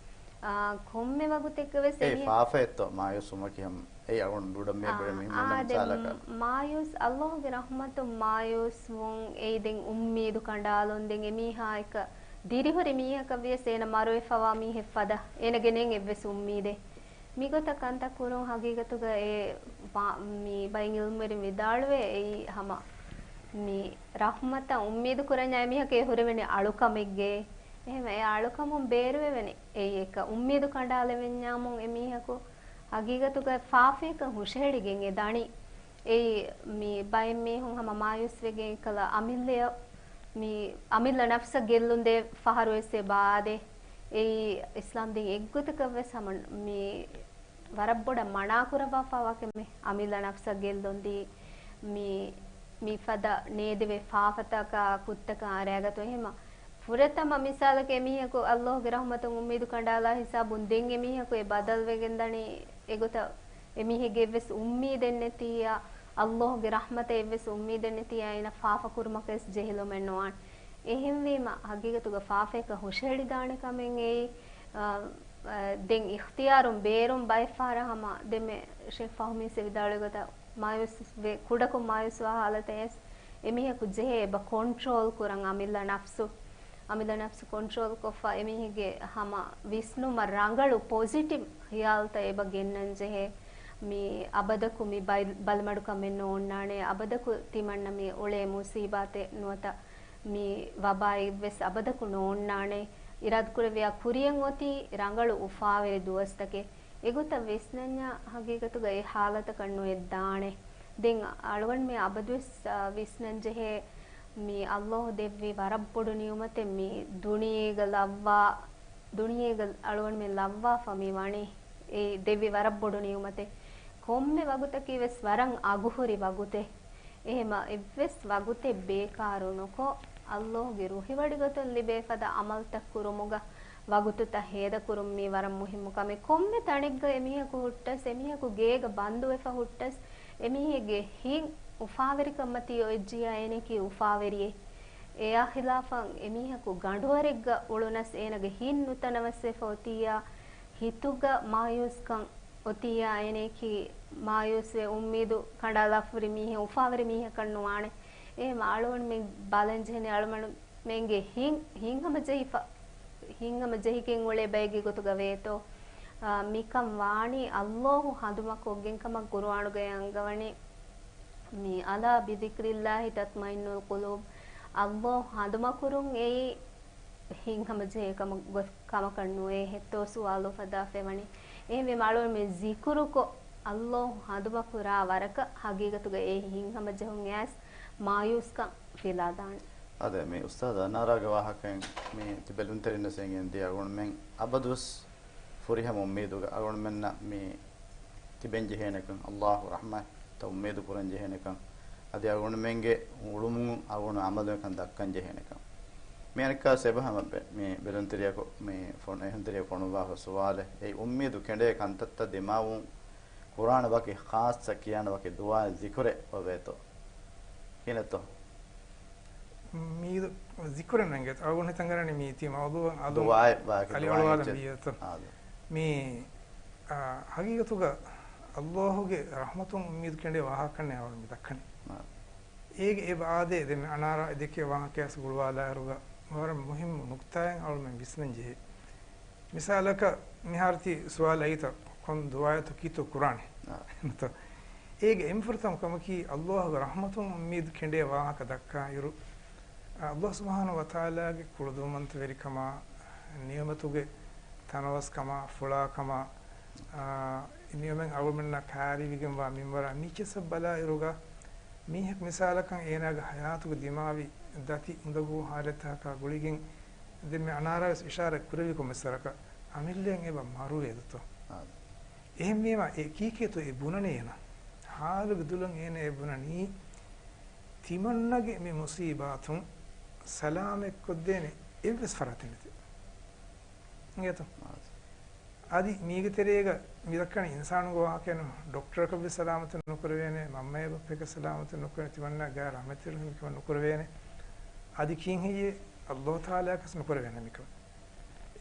އާ، ކޮންމެ ވަގުތެއްގަވެސް އެ އެމީ- ފާފައެއްތޯ މާޔޫސްވުމަކީ ހަމަ އެއީ އަޅުގަނޑު ބުޑަށް މި އާ، ބުނެ މި އާ، މޫނު ދެން މިސާލަކަށް. މާޔޫސް، އައްލޯހުގެ ރަހްމަތުން މާޔޫސްވުން އެއީ ދެން އުއްމީދު ކަނޑާލުން ދެން އެމީހާ އެކަ ދިރިހުރި މީހަކަށް ވިޔަސް އޭނަ މަރުވެފަވާ މީހެއް ފަދަ އޭނަގެ ނެތް އެއްވެސް އުއްމީދެއް. މިގޮތަށް ކަންތައް ކުރުން ހަގީގަތުގަ އެ ބާ-، މި ބައިން އިލްމުވެރިން ވިދާޅުވޭ އެއީ ހަމަ މި ރަހްމަތަށް އުއްމީދު ކުރަންޏާ އެމީހަކަށް އެ ހުރެވެނީ އަޅުކަމެއްގެ. އެހެންވެ އެ އަޅުކަމުން ބޭރުވެވެނީ އެއީ އެކަ އުއްމީދު ކަނޑާލެވެންޏާމުން އެމީހަކު ހަގީގަތުގަ ފާފައަކަށް ހުށަހެޅިގެން އެ ދަނީ. އެއީ މި ބައެއް މީހުން ހަމަ މާޔޫސްވެގެން އެކަލަ އަމިއްލަޔަށް މި އަމިއްލަ ނަފްސަށް ގެއްލުންދޭ ފަހަރުވެސް އެބަ އާދޭ. އެއީ އިސްލާމް ދީން އެއްގޮތަކަށްވެސް ހަމަ މި ވަރަށް ބޮޑަށް މަނާ ކުރައްވާފަ ވާކަމެއް. އަމިއްލަ ނަފްސަށް ގެއްލުން ދީ މި، މި ފަދަ ނޭދެވޭ ފާފަތަކާ ކުށްތަކާ އަރައިގަތު އެހެމަ. ފުރަތަމަ މިސާލަކަށް އެމީހަކު އައްލޯހުގެ ރަހުމަތުން އުއްމީދު ކަނޑާލާ ހިސާބުން ދެން އެމީހަކު އެ ބަދަލުވެގެން ދަނީ އެގޮތަށް އެމީހެއްގެ އެއްވެސް އުއްމީދެއް ނެތިއްޔާ، އައްލޯހުގެ ރަހްމަތަށް އެއްވެސް އުއްމީދެއް ނެތިއްޔާ، އޭނަ ފާފަ ކުރުމަކަށް ވެސް ޖެހިލުމެއް ނުވާނެ. އެހެންވީމަ، ހަގީގަތުގަ ފާފައަކަށް ހުށަހެޅިދާނެ ކަމެއް އެއީ، އާ، އާ، ދެން އިޚްތިޔާރުން ބޭރުން ބައެއްފަހަރަށް ހަމަ ދެންމެ ޝޭޚް ފަހުމީސް ވިދާޅުވި ގޮތަށް މާޔޫސްވެ، ކުޑަކޮށް މާޔޫސްވާ ހާލަތަށް އެމީހަކު ޖެހޭ އެބަ ކޮންޓްރޯލް ކުރަން އަމިއްލަ ނަފްސު. އަމިއްލަ ނަފްސު ކޮންޓްރޯލް ކޮށްފަ އެމީހެއްގެ ހަމަ ވިސްނުމަށް ރަނގަޅު ޕޮޒިޓިވް ޚިޔާލުތައް އެބަ ގެންނަން ޖެހޭ. މި އަބަދަކު މި ބައި-، ބަލިމަޑުކަމެއް ނޯންނާނެ. އަބަދަކު ތިމަންނަ މި އުޅޭ މުސީބާތެއް ނުވަތަ މި ވަބާއެއްވެސް އަބަދަކު ނޯންނާނެ. އިރާދަކުރެއްވިޔާ ކުރިޔަށް އޮތީ ރަނގަޅު އުފާވެރި ދުވަސްތަކެއް. އެގޮތަށް ވިސްނަންޏާ ހަގީގަތުގަ އެ ހާލަތަކަށް ނުއެއްދާނެ. ދެން އަޅުގަނޑުމެން އަބަދުވެސް، އާ، ވިސްނަން ޖެހޭ މި އައްލޯހު ދެއްވި ވަރަށް ބޮޑު ނިޢުމަތެއް މި ދުނިޔޭގަ ލައްވާ، ދުނިޔޭގަ އަޅުގަނޑުމެން ލައްވާފަ މި ވަނީ. އެ ދެއްވި ވަރަށް ބޮޑު ނިޢުމަތެއް. ކޮންމެ ވަގުތަކީ ވެސް ވަރަށް އަގުހުރި ވަގުތެއް. އެހެމަ އެއްވެސް ވަގުތެއް ބޭކާރު ނުކޮށް، އައްލޯހުގެ ރުހިވޮޑިގޮތުން ލިބޭ ފަދަ އަމަލްތައް ކުރުމުގަ ވަގުތުތައް ހޭދަކުރުން މީ ވަރަށް މުހިއްމު ކަމެއް. ކޮންމެ ތަނެއްގަ އެމީހަކު ހުއްޓަސް، އެމީހަކު ގޭގަ ބަންދުވެފަ ހުއްޓަސް، އެމީހެއްގެ ހިތް އުފާވެރިކަންމަތީ އޮތްޖިޔާ އޭނައަކީ އުފާވެރިއެއް. އެއާ ޚިލާފަށް އެމީހަކު ގަނޑުވަރެއްގަ އުޅުނަސް އޭނަގެ ހިތް ނުތަނަވަސްވެފަ އޮތިއްޔާ، ހިތުގަ މާޔޫސްކަން އޮތިއްޔާ އޭނައަކީ މާޔޫސްވެ އުއްމީދު ކަނޑާލާފަ ހުރި މީހެއް، އުފާވެރި މީހަކަށް ނުވާނެ. އެހެމަ އަޅުގަނޑުމެން ބަލަން ޖެހެނީ އަޅުގަނޑުމެންގެ ހިތް، ހިތްހަމަޖެހިފަ، ހިތްހަމަޖެހިގެން އުޅޭ ބައެއްގެ ގޮތުގަ ވޭތޯ. އާ، މިކަން ވާނީ އައްލޯހު ހަނދުމަކޮށްގެން ކަމަށް ޤުރުއާނުގައި އަންގަވަނީ. މި ألا بذكر الله تطمئن القلوب. އައްލޯހު ހަނދުމަކުރުން އެއީ ހިތްހަމަޖެހޭ ކަމަށް ގޮ-، ކަމަކަށް ނުވޭ ހެއްތޯ ސުވާލު އުފައްދާފައިވަނީ. އެހެންވީމަ އަޅުގަނޑުމެން ޒިކުރުކޮށް އައްލޯހު ހަނދުމަކުރާ ވަރަކަށް ހަގީގަތުގަ އެ ހިތްހަމަޖެހުން އައިސް މާޔޫސްކަން ފިލާދާނެ. އާދެ، މި އުސްތާޛް އަނާރާގެ ވާހަކައިން މި ތި ބެލުންތެރިންނަށް އެނގެން ދިޔަ އަޅުގަނޑުމެން އަބަދުވެސް ފުރިހަމަ އުއްމީދުގަ އަޅުގަނޑުމެންނަށް މި ތިބެން ޖެހޭނެކަން، އައްލާހު ރަޙްމަތަށް އުއްމީދު ކުރަން ޖެހޭނެކަން، އަދި އަޅުގަނޑުމެންގެ އުޅުމުން އަޅުގަނޑު ޢަމަލުވެ ކަން ދައްކަން ޖެހޭނެކަން. މި އަނެއްކާ ސެބަ ހަމަ ބެ-، މި ބެލުންތެރިޔަކު މި ފޮނު-، އެހުންތެރިޔަ ފޮނުއްވާފަ ސުވާލެއް. އެއީ އުއްމީދު ކެނޑޭ ކަންތައްތައް ދިމާވުން ކުރާނެ ވަކި ޚާއްޞަ ކިޔާނެ ވަކި ދުޢާއެއް ޒިކުރެއް އޮވޭތޯ؟ ކިހިނެއްތޯ؟ މީދު ޒިކުރެއް ނެނގޭތޯ. އަޅުގަނޑު ހިތަށް އަރަނީ މީ ތި މައުޟޫޢަށް އަލުން ދުޢާއެއް ވާކި އަލި ދުޢާއެއް އޮޅުވާލަން އެއްޗެއް. ވީއެއްތޯ. އާދެ. މީ، އާ، ހަގީގަތުގަ އައްލާހުގެ ރަޙްމަތުން އުއްމީދު ކެނޑޭ ވާހަކައެއް ނޫން އަޅުގަނޑު މި ދައްކަނީ. އާދެ. އޭގެ އެބަ އާދޭ ދެން އަނާރާ އެ ދެކޭ ވާހަކަޔަސް ގުޅުވާލާއިރުގަ ވަރަށް މުހިއްމު ނުކްތާއެއް އަޅުމެން ވިސްނަން ޖެހޭ. މިސާލަކަށް މިހާރު ތި ސުވާލު އައީތަ؟ ކޮން ދުޢާއެއްތޯ ކީއްތޯ ކުރާނެ. އާ. ނުތަ. އޭގެ އެންމެ ފުރަތަމަ ކަމަކީ، ﷲ ގެ ރަޙްމަތުން އުއްމީދު ކެނޑޭ ވާހަކަ ދައްކާ އިރު، ﷲ ސުބްޙާނަހޫ ވަތަޢާލާގެ ކުޅަދުންވަންތަވެރިކަމާ، ނިޢުމަތުގެ ތަނަވަސްކަމާ، ފުޅާކަމާ، އާ، ނިޢުމަތް އަޅުމެންނަށް ކާރިވިގެންވާ މިންވަރާ، މީ އެއްޗިއްސަށް ބަލާ އިރުގަ، މީހަކު މިސާލަކަށް އޭނާގެ ޙަޔާތުގަ ދިމާވި ދަތި އުނދަގޫ ޙާލަތްތަކާ ގުޅިގެން، ދެން މި އަނާރާވެސް އިޝާރާތް ކުރެއްވިކޮށް މިސްރަކަށް އަމިއްލައަށް އެބަ މަރުވޭ ދޯ. އާ. އެހެންވީމަ އެ ކީކޭތޯ އެ ބުނަނީ އޭނަ؟ ޙާލުގެ ދުލުން އޭނަ އެ ބުނަނީ، ތިމަންނަގެ މި މުޞީބާތުން ސަލާމަތްކޮށްދޭނެ އެއްވެސް ފަރާތެއް ނެތޭ. އިނގޭތޯ؟ އާ. އަދި މީގެ ތެރޭގަ މި ދައްކަނީ އިންސާނުގެ ވާހަކައެއް ނޫން. ޑޮކްޓަރަކަށްވެސް ސަލާމަތެއް ނުކުރެވޭނެ، މަންމައަށްވެސް ސަލާމަތެއް ނުކުރެވޭނެ، ތިމަންނަ ގާތް ރަޙްމަތެއް ނުކުރެވޭނެ. އަދި ކީއްހެއްޔޭ؟ ﷲ ތަޢާލާއަކަސް ނުކުރެވޭނެ މިކަމެއް.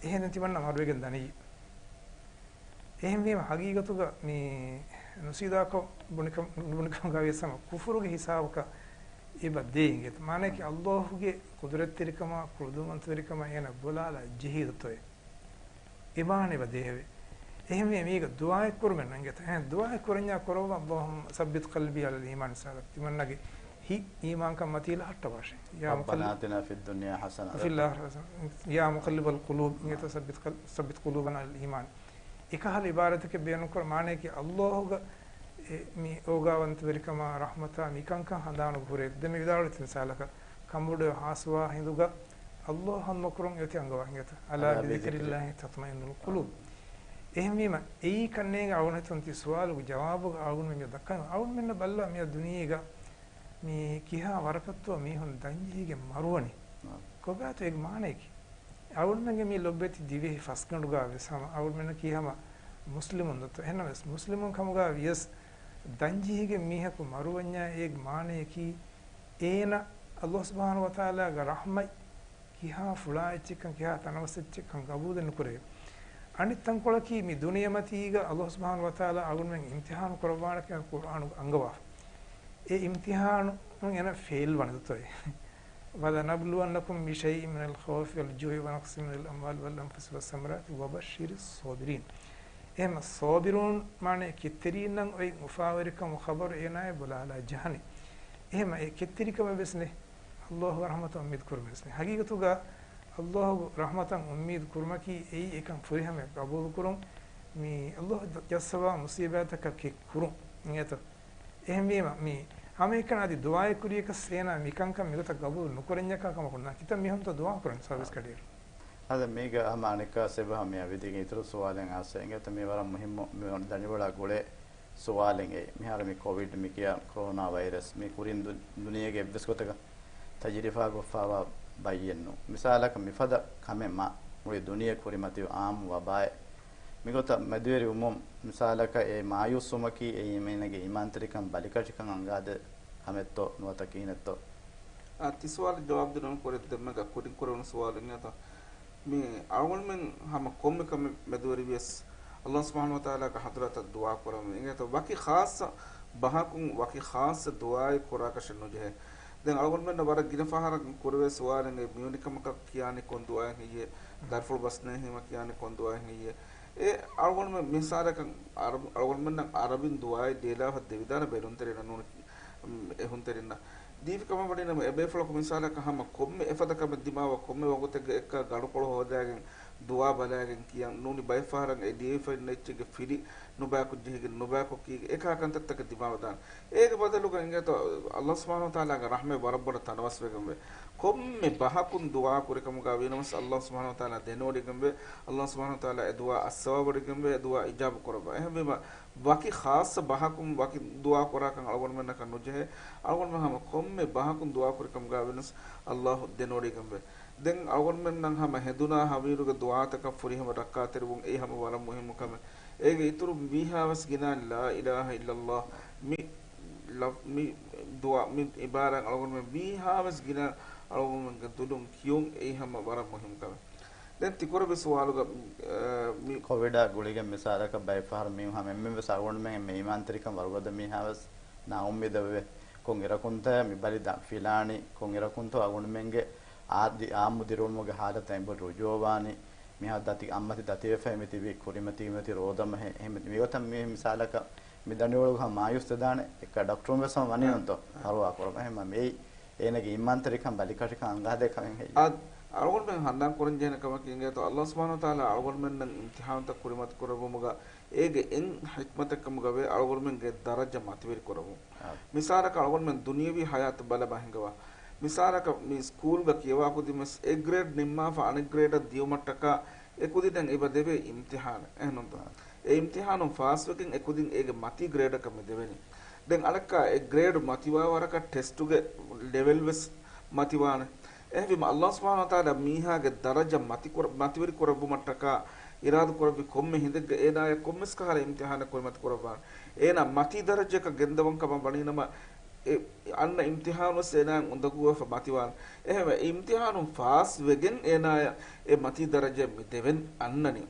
އެހެން ތިމަންނަ މަރުވެގެން ދަނީ. އެހެންވީމަ ޙަޤީޤަތުގަ މި ނުސީދާކޮށް ބުނިކަމު، ނުބުނިކަމުގަ ވިޔަސް ހަމަ ކުފުރުގެ ހިސާބަކަށް އެބަ ދޭ އިނގޭތަ؟ މާނައަކީ ﷲ ގެ ޤުދުރަތްތެރިކަމާ، ކުޅަދުންވަންތަވެރިކަމާ އޭނަ ބުލާލާ ޖެހީ ދޯ އެ. އެ މާނަ އެބަ ދޭ ހެވޭ. އެހެންވީމަ މީގަ ދުޢާއެއް ކުރުމެއް ނު އިނގޭތަ؟ އެހެން ދުޢާއެއް ކުރަންޏާ ކުރައްވާ، اللهم ثبت قلبي على الإيمان، މިސާލަކަށް ތިމަންނަގެ ހިތް އީމާންކަން މަތީލަ ހައްޓަވާށޭ. يا ربنا مقلب، آتنا في الدنيا حسنة، وفي الآخرة حسنة، يا مقلب القلوب، އިނގޭތަ؟ ثبت قل-، ثبت قلوبنا على الإيمان. އެކަހަލަ ޢިބާރަތެއް ބޭނުންކުރާ، މާނައަކީ ﷲ ގަ އެ މި އޯގާވަންތަވެރިކަމާ، ރަޙްމަތާ، މިކަންކަން ހަނދާނުގަ ހުރޭ. ދެން މި ވިދާޅުވި މިސާލަކަށް، ކަނބޮޑުވެ ހާސްވާ ހިނދުގަ ﷲ ހަނދުމަކުރުން އެއޮތީ އަންގަވާ އިނގޭތަ؟ ألا بذكر الله تطمئن القلوب. އެހެންވީމަ އެއީ ކަންނޭނގެ އަޅުގަނޑު ހިތުން ތި ސުވާލުގެ ޖަވާބުގަ އަޅުގަނޑު މި ދައްކަން، އަޅުގަނޑުމެންނަށް ބައްލަ މި ދުނިޔޭގަ މި ކިހާ ވަރަކަށްތޯ މީހުން ދަންޖެހިގެން މަރުވަނީ؟ ކޮބާތޯ އޭގެ މާނައަކީ؟ އަޅުގަނޑުމެންގެ މި ލޮބުވެތި ދިވެހި ފަސްގަނޑުގަ ވެސް ހަމަ އަޅުގަނޑުމެންނަކީ ހަމަ މުސްލިމުން ދޯ؟ އެހެންނަމަވެސް މުސްލިމުން ކަމުގަ ވިޔަސް ދަންޖެހިގެން މީހަކު މަރުވަންޏާ އޭގެ މާނައަކީ އޭނަ ﷲ ސުބްޙާނަހޫ ވަތަޢާލާގެ ރަޙްމަތް ކިހާ ފުޅާ އެއްޗެއްކަން، ކިހާ ތަނަވަސް އެއްޗެއްކަން ގަބޫލެއް ނުކުރެވޭ. އަނެއް ތަންކޮޅަކީ މި ދުނިޔެމަތީގަ ﷲ ސުބްޙާނަހޫ ވަތަޢާލާ އަޅުގަނޑުމެން އިމްތިޙާނު ކުރައްވާނެކަން ޤުރްއާނުގަ އަންގަވާފަ. އެ އިމްތިޙާނުން އޭނަ ފެއިލް ވަނީ ދޯ؟ ولنبلونكم بشيء من الخوف والجوع ونقص من الأموال والأنفس والثمرات وبشر الصابرين. އެހެން ޞާބިރޫން މާނަ ކެތްތެރީންނަށް އޮތް އުފާވެރިކަން ޚަބަރު އޭނާއަށް ބުލާލާ ޖަހަނީ. އެހެން އެ ކެތްތެރިކަމެއް ވެސް ނެތް. ﷲ ގެ ރަޙްމަތަށް އުއްމީދު ކުރުމެއް ވެސް ނެތް. ޙަޤީޤަތުގަ ﷲ ގެ ރަޙްމަތަށް އުއްމީދު ކުރުމަކީ އެއީ އެކަން ފުރިހަމަޔަށް ޤަބޫލު ކުރުން، މި ﷲ ޖައްސަވާ މުޞީބާތަކަށް ކެތް ކުރުން. އިނގޭތަ؟ އެހެންވީމަ، މި ހަމައެކަނި އަދި ދުޢާއެއް ކުރިޔަކަސް އޭނާ މިކަންކަން މިގޮތަށް ގަބޫލު ނުކުރަންޏާ ކަމަކު ނެތް. ކިތައް މީހުންތޯ ދުޢާ ކުރަން ސަރވިސް ކަޑިއިރު. އަދި މީގަ ހަމަ އަނެއްކާ ސެބަ ހަމަ ވިދިގެ އިތުރު ސުވާލެއް އާސެ އިނގޭތަ؟ މީ ވަރަށް މުހިއްމު މި ދަނިވަޅާ ގުޅޭ ސުވާލެއް އެއީ. މިހާރު މި ކޮވިޑް މި ކިޔާ ކޮރޯނާ ވައިރަސް މި ކުރިން ދު-، ދުނިޔޭގެ އެއްވެސް ގޮތަކަށް ތަޖުރިބާ ކޮށްފައިވާ ބައްޔެއް ނޫން. މިސާލަކަށް މިފަދަ ކަމެއް މާ މުޅި ދުނިޔެ ކުރިމަތިވި އާއްމު ވަބާއެއް. މިގޮތަށް މެދުވެރިވުމުން މިސާލަކަށް އެ މާޔޫސްވުމަކީ އެ އީމަންގެ އީމާންތެރިކަން ބަލިކަށިކަން އަނގާދޭ ކަމެއްތޯ ނުވަތަ ކިހިނެއްތޯ؟ އާ، ތި ސުވާލަށް ޖަވާބު ދިނުން ކުރި ދެންމެގަ ކުރިން ކުރެވުނު ސުވާލެއް އިނގޭތަ؟ މި އަޅުގަނޑުމެން ހަމަ ކޮންމެ ކަމެއް މެދުވެރިވިޔަސް، ﷲ ސުބްޙާނަހޫ ވަތަޢާލާގެ ޙަޟްރަތަށް ދުޢާ ކުރަމުން އިނގޭތަ؟ ވަކި ޚާއްޞަ ބަހަކުން ވަކި ޚާއްޞަ ދުޢާއެއް ކުރާކަށެއް ނުޖެހޭ. ދެން އަޅުގަނޑުމެންނަށް ވަރަށް ގިނަ ފަހަރަށް ކުރެވޭ ސުވާލެއް އެ މިވެނި ކަމަކަށް ކިޔާނީ ކޮން ދުޢާއެއް ހެއްޔޭ؟ ދަރިފުޅު ބަސް ނޭހީމަ ކިޔާނީ ކޮން ދުޢާއެއް ހެއްޔޭ؟ އެ އަޅުގަނޑުމެން މިސާލަކަށް އަރަބި، އަޅުގަނޑުމެންނަށް އަރަބިން ދުޢާއެއް ދޭލާފަ ދެވިދާނެ ބެލުންތެރިންނަށް ނޫނީ، އެހުންތެރިންނަށް. ދީފި ކަމަށް ވަނީ ނަމަ އެބޭފުޅަކު މިސާލަކަށް ހަމަ ކޮންމެ އެފަދަ ކަމެއް ދިމާވާ ކޮންމެ ވަގުތެއްގަ އެއްކާ ގަނޑުކޮޅު ހޯދާގެން ދުޢާ ބަލާގެން ކިޔަން ނޫނީ ބައެއް ފަހަރަށް އެ ލިޔެފައިން އެއްޗެއްގެ ފިރި ނުބައިކޮށް ޖެހިގެން ނުބައިކޮށް ކީގެ އެކާ ކަންތައްތަކެއް ދިމާވެދާނެ. އޭގެ ބަދަލުގަ އިނގޭތޯ ﷲ ސުބްޙާނަހޫ ވަތަޢާލާގެ ރަޙްމަތް ވަރަށް ބޮޑަށް ތަނަވަސްވެގެންވޭ. ކޮންމެ ބަހަކުން ދުޢާ ކުރިކަމުގަ ވީނަމަސް ﷲ ސުބްޙާނަހޫ ވަތަޢާލާ ދެނެވޮޑިގެންވޭ. ﷲ ސުބްޙާނަހޫ ވަތަޢާލާ އެ ދުޢާ އައްސަވާވޮޑިގެންވޭ، އެ ދުޢާ އިޖާބަ ކުރައްވާ. އެހެންވީމަ، ވަކި ޚާއްޞަ ބަހަކުން ވަކި ދުޢާ ކުރާކަން އަޅުގަނޑުމެންނަކަށް ނުޖެހޭ. އަޅުގަނޑުމެން ހަމަ ކޮންމެ ބަހަކުން ދުޢާ ކުރިކަމުގަ ވިޔަސް ﷲ ދެނެވޮޑިގެންވޭ. ދެން އަޅުގަނޑުމެންނަށް ހަމަ ހެނދުނާ ހަވީރުގެ ދުޢާތަކަށް ފުރިހަމަ ރައްކާތެރިވުން އެއީ ހަމަ ވަރަށް މުހިއްމު ކަމެއް. އޭގެ އިތުރުން ވީހާވެސް ގިނަ لا إله إلا الله މި ލަފް-، މި ދުޢާ، މި ޢިބާރާތް އަޅުގަނޑުމެން ވީހާވެސް ގިނަ އަޅުގަނޑުމެންގެ ދުލުން ކިޔުން އެއީ ހަމަ ވަރަށް މުހިއްމު ކަމެއް. ދެން ތިކުރެއްވި ސުވާލުގަ، އަ، މި ކޮވިޑާ ގުޅިގެން މިސާލަކަށް ބައެއް ފަހަރު މީހުން ހަމަ އެންމެންވެސް އަޅުގަނޑުމެން އެންމެ އީމާންތެރިކަން ވަރުގަދަ މީހާވެސް ނާއުއްމީދަށް ވެ، ކޮން އިރަކުންތަ މި ބަލި ދަ-، ފިލާނީ، ކޮން އިރަކުންތޯ އަޅުގަނޑުމެންގެ އާދި-، އާއްމު ދިރިއުޅުމުގެ ޙާލަތަށް އެބަ ރުޖޫޢަވާނީ. މިހާ ދަތި އަތްމަތި ދަތިވެފައި މި ތިބި ކުރިމަތީ މި ރޯދަމަހެއް އެހެން މިގޮތަށް މި މިސާލަކަށް މި ދަނޑިވަޅުގަ މާޔޫސް ވެދާނެ އެއްކަ ޑޮކްޓަރުން ވެސް ހަމަ ވަނީ ނޫންތޯ ފަރުވާ ކުރަމުން. އެހެން މި އޭނަގެ އީމާންތެރިކަން ބަލިކަށިކަން އަނގާދޭ ކަމެއް ހެއްޔޭ؟ އަ-، އަޅުގަނޑުމެން ހަނދާން ކުރަންޖެހޭނެ ކަމަކީ އިނގޭތޯ، އައްލާހު ސުބްޙާނަހޫ ވަތަޢާލާ އަޅުގަނޑުމެންނަށް އިމްތިޙާނުތައް ކުރިމަތި ކުރެއްވުމުގަ އޭގެ އެއް ޙިކްމަތެއްކަމުގަވޭ އަޅުގަނޑުމެންގެ ދަރަޖަ މަތިވެރި ކުރައްވުން. އާ. މިސާލަކަށް އަޅުގަނޑުމެން ދުނިޔަވީ ޙަޔާތަށް ބަލަބަ ހިނގަވާ. މިސާލަކަށް މި ސްކޫލްގަ ކިޔަވާ ކުދިން ވެސް އެ ގްރޭޑް ނިންމާފަ އަނެއް ގްރޭޑަށް ދިޔުމަށްޓަކާ އެ ކުދިންނަށް އެބަ ދެވޭ އިމްތިޙާނެއް. އެހެންނުންތޯ؟ އާ. އެ އިމްތިޙާނުން ފާސްވެގެން އެ ކުދިން އޭގެ މަތީ ގްރޭޑަކަށް މި ދެވެނީ. ދެން އަނެއްކާ އެ ގްރޭޑް މަތިވާ ވަރަކަށް ޓެސްޓުގެ ލެވެލް ވެސް މަތިވާނެ. އެހެންވީމަ، އައްލާހު ސުބްޙާނަހޫ ވަތަޢާލާ މީހާގެ ދަރަޖަ މަތިކުރ-، މަތިވެރި ކުރެއްވުމަށްޓަކާ އިރާދަ ކުރެއްވި ކޮންމެ ހިނދެއްގަ އޭނާޔަށް ކޮންމެސް ކަހަލަ އިމްތިޙާނެއް ކުރިމަތި ކުރައްވާނެ. އޭނާ މަތީ ދަރަޖައަކަށް ގެންދަވަން ކަމަށް ވަނީނަމަ، އެ އަންނަ އިމްތިޙާނު ވެސް އޭނާއަށް އުނދަގޫވެފަ މަތިވާނެ. އެހެންވެ، އެ އިމްތިޙާނުން ފާސް ވެގެން އޭނާޔަށް އެ މަތީ ދަރަޖައެއް މި ދެވެން އަންނަނީ.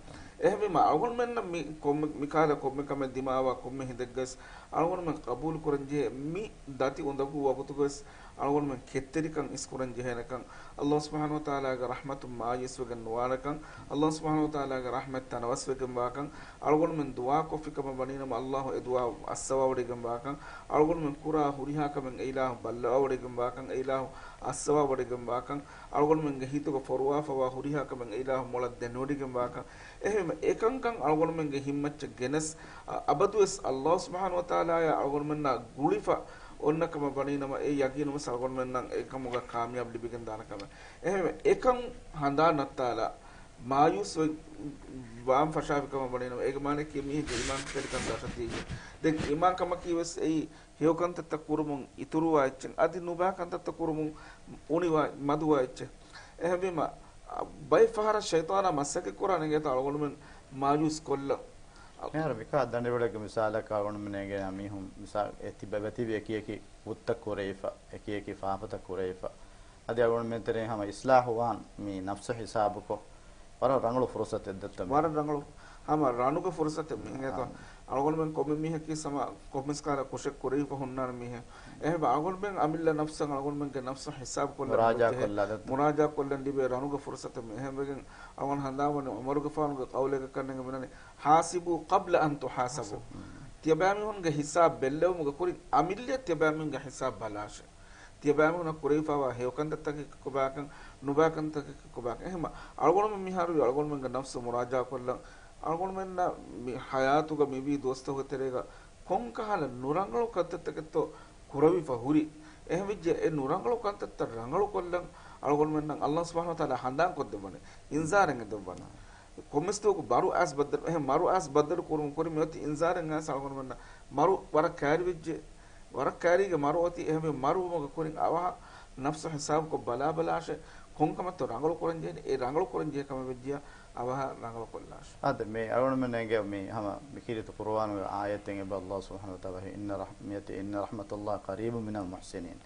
އެހެންވީމަ، އަޅުގަނޑުމެންނަށް މި ކޮންމެ، މިކަހަލަ ކޮންމެ ކަމެއް ދިމާވާ ކޮންމެ ހިނދެއްގަވެސް އަޅުގަނޑުމެން ޤަބޫލު ކުރަންޖެހޭ މި ދަތި އުނދަގޫ ވަގުތުގަވެސް އަޅުގަނޑުމެން ކެތްތެރިކަން އިސްކުރަން ޖެހޭނެކަން، އައްލާހު ސުބްޙާނަހޫ ވަތަޢާލާގެ ރަޙްމަތުން މާޔޫސްވެގެން ނުވާނެކަން، އައްލާހު ސުބްޙާނަހޫ ވަތަޢާލާގެ ރަޙްމަތް ތަނަވަސްވެގެންވާކަން، އަޅުގަނޑުމެން ދުޢާކޮށްފި ކަމަށް ވަނީނަމަ އައްލާހު އެ ދުޢާ އައްސަވާވޮޑިގެންވާކަން، އަޅުގަނޑުމެން ކުރާ ހުރިހާ ކަމެއް އެ އިލާހު ބައްލަވާވޮޑިގެންވާކަން، އެ އިލާހު އައްސަވާވޮޑިގެންވާކަން، އަޅުގަނޑުމެންގެ ހިތުގަ ފޮރުވާފަވާ ހުރިހާ ކަމެއް އެ އިލާހު މޮޅަށް ދެނެވޮޑިގެންވާކަން، އެހެންވެ އެކަންކަން އަޅުގަނޑުމެންގެ ހިންމައްޗަށް ގެނެސް، އަ-، އަބަދުވެސް އައްލާހު ސުބްޙާނަހޫ ވަތަޢާލާޔާ އަޅުގަނޑުމެންނާ ގުޅިފަ އޮންނަ ކަމަށް ވަނީނަމަ، އެ ޔަގީނުވެސް އަޅުގަނޑުމެންނަށް އެކަމުގަ ކާމިޔާބު ލިބިގެން ދާނެ ކަމެއް. އެހެންވެ، އެކަން ހަނދާން ނައްތާލާ، މާޔޫސް ވެ-، ވާން ފަށާފި ކަމަށް ވަނީނަމަ، އޭގެ މާނައަކީ މީހެއްގެ އީމާންތެރިކަން ދަށަދީގެން. ދެން އީމާން ކަމަކީ ވެސް އެއީ ހެޔޮ ކަންތައްތައް ކުރުމުން އިތުރުވާ އެއްޗެއް، އަދި ނުބައި ކަންތައްތައް ކުރުމުން އުނިވާ، މަދުވާ އެއްޗެއް. އެހެންވީމަ، އަ، ބައެއް ފަހަރަށް ޝައިޠާނާ މަސައްކަތް ކުރާނެ އިނގޭތޯ އަޅުގަނޑުމެން މާޔޫސް ކޮށްލަން. މިހާރު މިކާ ދަނޑިވަޅެއްގެ މިސާލަކަށް އަޅުގަނޑުމެން އެނގޭނެ މީހުން މިސާ އެ ތިބެ ތިބި އެކި އެކި ވުއްތައް ކުރެވިފަ، އެކި އެކި ފާފަތައް ކުރެވިފަ. އަދި އަޅުގަނޑުމެން ތެރެއިން ހަމަ އިސްލާހު ވާން މި ނަފްސު ހިސާބުކޮށް، ވަރަށް ރަނގަޅު ފުރުސަތެއް ދެއްތަ މި؟ ވަރަށް ރަނގަޅު. ހަމަ ރަނުގެ ފުރުސަތެއް މި އިނގޭތޯ. އާ. އަޅުގަނޑުމެން ކޮންމެ މީހަކީ ސަމަ ކޮންމެސް ކަހަލަ ކުށެއް ކުރެވިފަ ހުންނާނެ މީހެއް. އެހެންވެ އަޅުގަނޑުމެން އަމިއްލަ ނަފްސަށް އަޅުގަނޑުމެންގެ ނަފްސު ހިސާބު ކޮށްލަން މުރާޖާ ބެހޭ. ކޮށްލާ ދެއްތަ؟ މުރާޖާ ކޮށްލަން ލިބޭ ރަނުގެ ފުރުސަތެއް މި. އެހެންވެގެން އަޅުގަނޑު ހަނދާންވަނީ ޢުމަރުގެފާނުގެ ޤައުލެއްގެ ކަންނޭނގެ މިނަނީ، حاسبوا قبل أن تحاسبوا. ހުން. ތިޔަބައިމީހުންގެ ހިސާބް ބެއްލެވުމުގެ ކުރިން އަމިއްލަ ތިޔަބައިމީހުންގެ ހިސާބް ބަލާށޭ. ތިޔަބައިމީހުންނަށް ކުރެވިފައިވާ ހެޔޮ ކަންތައްތަކަކީ ކޮބާކަން، ނުބައި ކަންތަކަކީ ކޮބާކަން. އެހެންމަ އަޅުގަނޑުމެން މިހާރު އަޅުގަނޑުމެންގެ ނަފްސު މުރާޖާ ކޮށްލަން، އަޅުގަނޑުމެންނަށް މި ޙަޔާތުގަ މިވީ ދުވަސްތަކުގެ ތެރޭގަ ކޮންކަހަލަ ނުރަނގަޅު ކަންތައްތަކެއްތޯ ކުރެވިފަ ހުރި. އެހެންވެއްޖެ އެ ނުރަނގަޅު ކަންތައްތައް ރަނގަޅުކޮށްލަން އަޅުގަނޑުމެންނަށް އައްލާހު ސުބްޙާނަހޫ ވަތަޢާލާ ހަނދާން ކޮށްދެއްވަނީ، އިންޒާރެއް އެދެއްވަނީ. ކޮންމެސް ދުވަހަކު މަރު އައިސް ބައްދަލު، އެހެން މަރު އައިސް ބައްދަލު ކުރުމުގެ ކުރިން މިއޮތީ އިންޒާރެއް އައިސް އަޅުގަނޑުމެންނަށް މަރު ވަރަށް ކައިރިވެއްޖެ. ވަރަށް ކައިރީގެ މަރު އޮތީ. އެހެންވެ މަރުވުމުގެ ކުރިން އަވަހަށް ނަފްސު ހިސާބުކޮށް ބަލާބަލާށޭ، ކޮންކަމެއްތޯ ރަނގަޅު ކުރަން ޖެހެނީ، އެ ރަނގަޅު ކުރަން ޖެހޭ ކަމެއް ވެއްޖިޔާ އަވަހަށް ރަނގަޅު ކޮށްލާށޭ. އާދެ، މި އަޅުގަނޑުމެން އެނގޭ މި ހަމަ މި ކީރިތި ޤުރުއާނުގެ އާޔަތެއް އެބަ އައްލާހު ސުބްޙާނަހޫ ވަތަޢާލާ ވަޙީ، إن رح-، މިއޮތީ، إن رحمة الله قريب من المحسنين.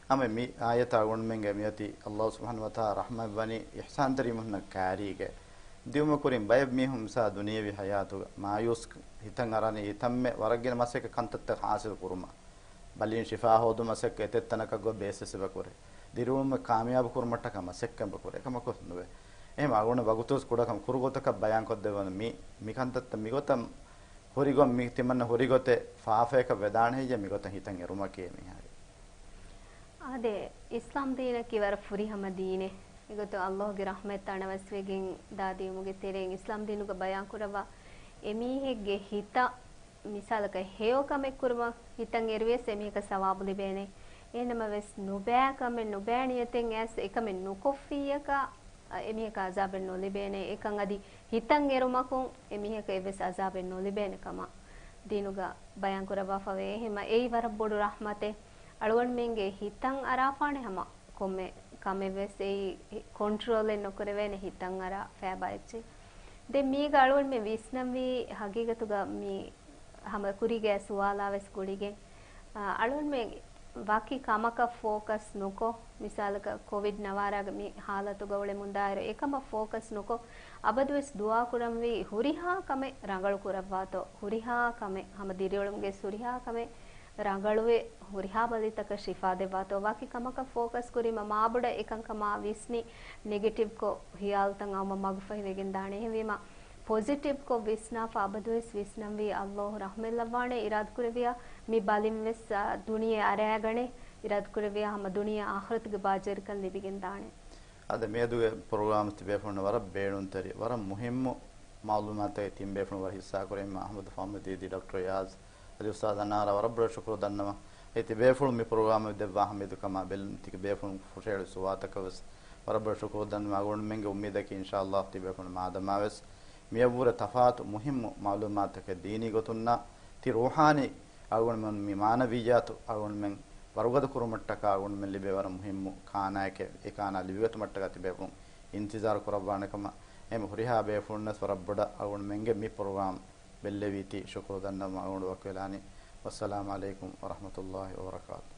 ހަމަ މި އާޔަތާ އަޅުގަނޑުމެންގެ މިއޮތީ އައްލާހު ސުބްޙާނަހޫ ވަތަޢާލާ ރަޙްމަތްވަނީ އިޙްސާންތެރި މީހުންނަށް ކައިރީގެ. ދިއުމަށް ކުރިން ބައެއް މީހުން މިސާ ދުނިޔެވީ ޙަޔާތުގަ މާޔޫސް ހިތަށް އަރާނީ، ހިތަށްމެ ވަރަށް ގިނަ މަސައްކަތް ކަންތައްތައް ޙާޞިލް ކުރުމަށް. ބަލިން ޝިފާ ހޯދުމަށް އެތެއް ތަނަކަށް ގޮސް ބޭސްވެސް އެބަ ކުރޭ. ދިރިއުޅުމެއް ކާމިޔާބު ކުރުމަށްޓަކާ މަސައްކަތް އެބަ ކުރޭ. އެކަމަކު ނުވޭ. އެހެން އަޅުގަނޑު ވަގުތުވެސް ކުޑަކަމަށް ކުރު ގޮތަކަށް ބަޔާން ކޮށްދެއްވަން މި، މި ކަންތައްތައް މިގޮތަށް ހުރިގޮތް މި ތިމަންނަ ހުރިގޮތެއް ފާފަޔަކަށް ވެދާނެ ހެއްޔޭ މިގޮތަށް ހިތަށް އެރުމަކީ މިހާރު. އާދެ، އިސްލާމް ދީނަކީ ވަރަށް ފުރިހަމަ ދީނެއް. އެގޮތުން އައްލާހުގެ ރަޙްމަތް ތަނަވަސްވެގެން ދާ ދިޔުމުގެ ތެރެއިން އިސްލާމް ދީނުގަ ބަޔާން ކުރައްވާ އެމީހެއްގެ ހިތަށް މިސާލަކަށް ހެޔޮ ކަމެއް ކުރުމަށް ހިތަށް އެރުވިޔަސް އެމީހަކަށް ސަވާބު ލިބޭނެ. އެހެންނަމަވެސް ނުބައި ކަމެއް ނުބައި ނިޔަތެއް އައިސް އެކަމެއް ނުކޮށްފިއްޔަކަށް އެމީހަކަށް އަޒާބެއް ނުލިބޭނެ. އެކަން އަދި ހިތަށް އެރުމަކުން އެމީހަކަށް އެއްވެސް އަޒާބެއް ނުލިބޭނެ ކަމަށް ދީނުގަ ބަޔާން ކުރައްވާފަވޭ. އެހެންމަ އެއީ ވަރަށް ބޮޑު ރަޙްމަތެއް. އަޅުގަނޑުމެންގެ ހިތަށް އަރާފާނެ ހަމަ ކޮންމެ ކަމެއްވެސް އެއީ ކޮންޓްރޯލެއް ނުކުރެވޭނެ ހިތަށް އަރާ ފޭބާ އެއްޗެއް. ދެން މީގަ އަޅުގަނޑުމެން ވިސްނަންވީ ހަގީގަތުގަ މި ހަމަ ކުރީގެ ސުވާލާ ވެސް ގުޅިގެން، އަ، އަޅުގަނޑުމެން ވަކި ކަމަކަށް ފޯކަސް ނުކޮށް، މިސާލަކަށް ކޮވިޑް ނަވާރާގެ މި ހާލަތުގަ އުޅެމުންދާއިރު އެކަމަށް ފޯކަސް ނުކޮށް، އަބަދުވެސް ދުޢާ ކުރަންވީ ހުރިހާ ކަމެއް ރަނގަޅު ކުރައްވާތޯ، ހުރިހާ ކަމެއް ހަމަ ދިރިއުޅުމުގެ ހުރިހާ ކަމެއް ރަނގަޅުވެ، ހުރިހާ ބަލިތަކަށް ޝިފާ ދެއްވާތޯ. ވަކި ކަމަކަށް ފޯކަސް ކުރީމަ މާބޮޑަށް އެކަންކަމާ ވިސްނި، ނެގެޓިވްކޮށް ހިޔާލުތައް އައުމަށް މަގުފަހިވެގެން ދާނެ. އެހެންވީމަ ޕޮޒިޓިވްކޮށް ވިސްނާފަ އަބަދުވެސް ވިސްނަންވީ އައްލާހު ރަޙްމަތްލައްވާނެ. އިރާދަކުރެއްވިޔާ މި ބަލިންވެސް، އާ، ދުނިޔެ އަރައިގަނެ. އިރާދަކުރެއްވިޔާ ހަމަ ދުނިޔެ އާޚިރަތުގެ ބާއްޖަވެރިކަން ލިބިގެން ދާނެ. އަދި މިއަދުގެ ޕްރޮގްރާމް ތިބޭފުޅުން ވަރަށް ބޭނުންތެރި، ވަރަށް މުހިއްމު މައުލޫމާތެއް ތިން ބޭފުޅުން ވަރަށް ހިއްސާކުރެއްވީމަ އަޙްމަދު ފަހުމީދީ، ޑޮކްޓަރ އިޔާޒް އަދި އުސްތާޒް އަނާރާ ވަރަށް ބޮޑަށް ޝުކުރު ދަންނަވަން. އެ ތިބޭފުޅުން މި ޕްރޮގްރާމަށް ދެއްވާ އަހައްމިއްޔަތުކަމާ ބެލުން ތިބޭފުޅުން ފުށައެޅި ސުވާލުތަކަށް ވެސް ވަރަށް ބޮޑަށް ޝުކުރު ދަންނަވަން. އަޅުގަނޑުމެންގެ އުއްމީދަކީ އިންޝާﷲ ތިބޭފުޅުން މާދަމާވެސް މިއަށްވުރެ ތަފާތު މުހިއްމު މައުލޫމާތުތަކެއް ދީނީ ގޮތުންނާ ތި ރޫޙާނީ އަޅުގަނޑުމެން މި މާނަވިއްޔާތު އަޅުގަނޑުމެން ވަރުގަދަ ކުރުމަށްޓަކާ އަޅުގަނޑުމެން ލިބޭ ވަރަށް މުހިއްމު ކާނާއެކޭ. އެ ކާނާ ލިބިގަތުމަށްޓަކާ ތިބޭފުޅުން އިންތިޒާރު ކުރައްވާނެ ކަމަށް އެހެން ހުރިހާ ބޭފުޅުންނަސް ވަރަށް ބޮޑަށް އަޅުގަނޑުމެންގެ މި ޕްރޮގްރާމް ބެއްލެވީތީ ޝުކުރު ދަންނަވަމުން އަޅުގަނޑު ވަކިވެލާނީ. ވައްސަލާމް ޢަލައިކުމް ވަރަޙްމަތުﷲ ވަބަރަކާތު.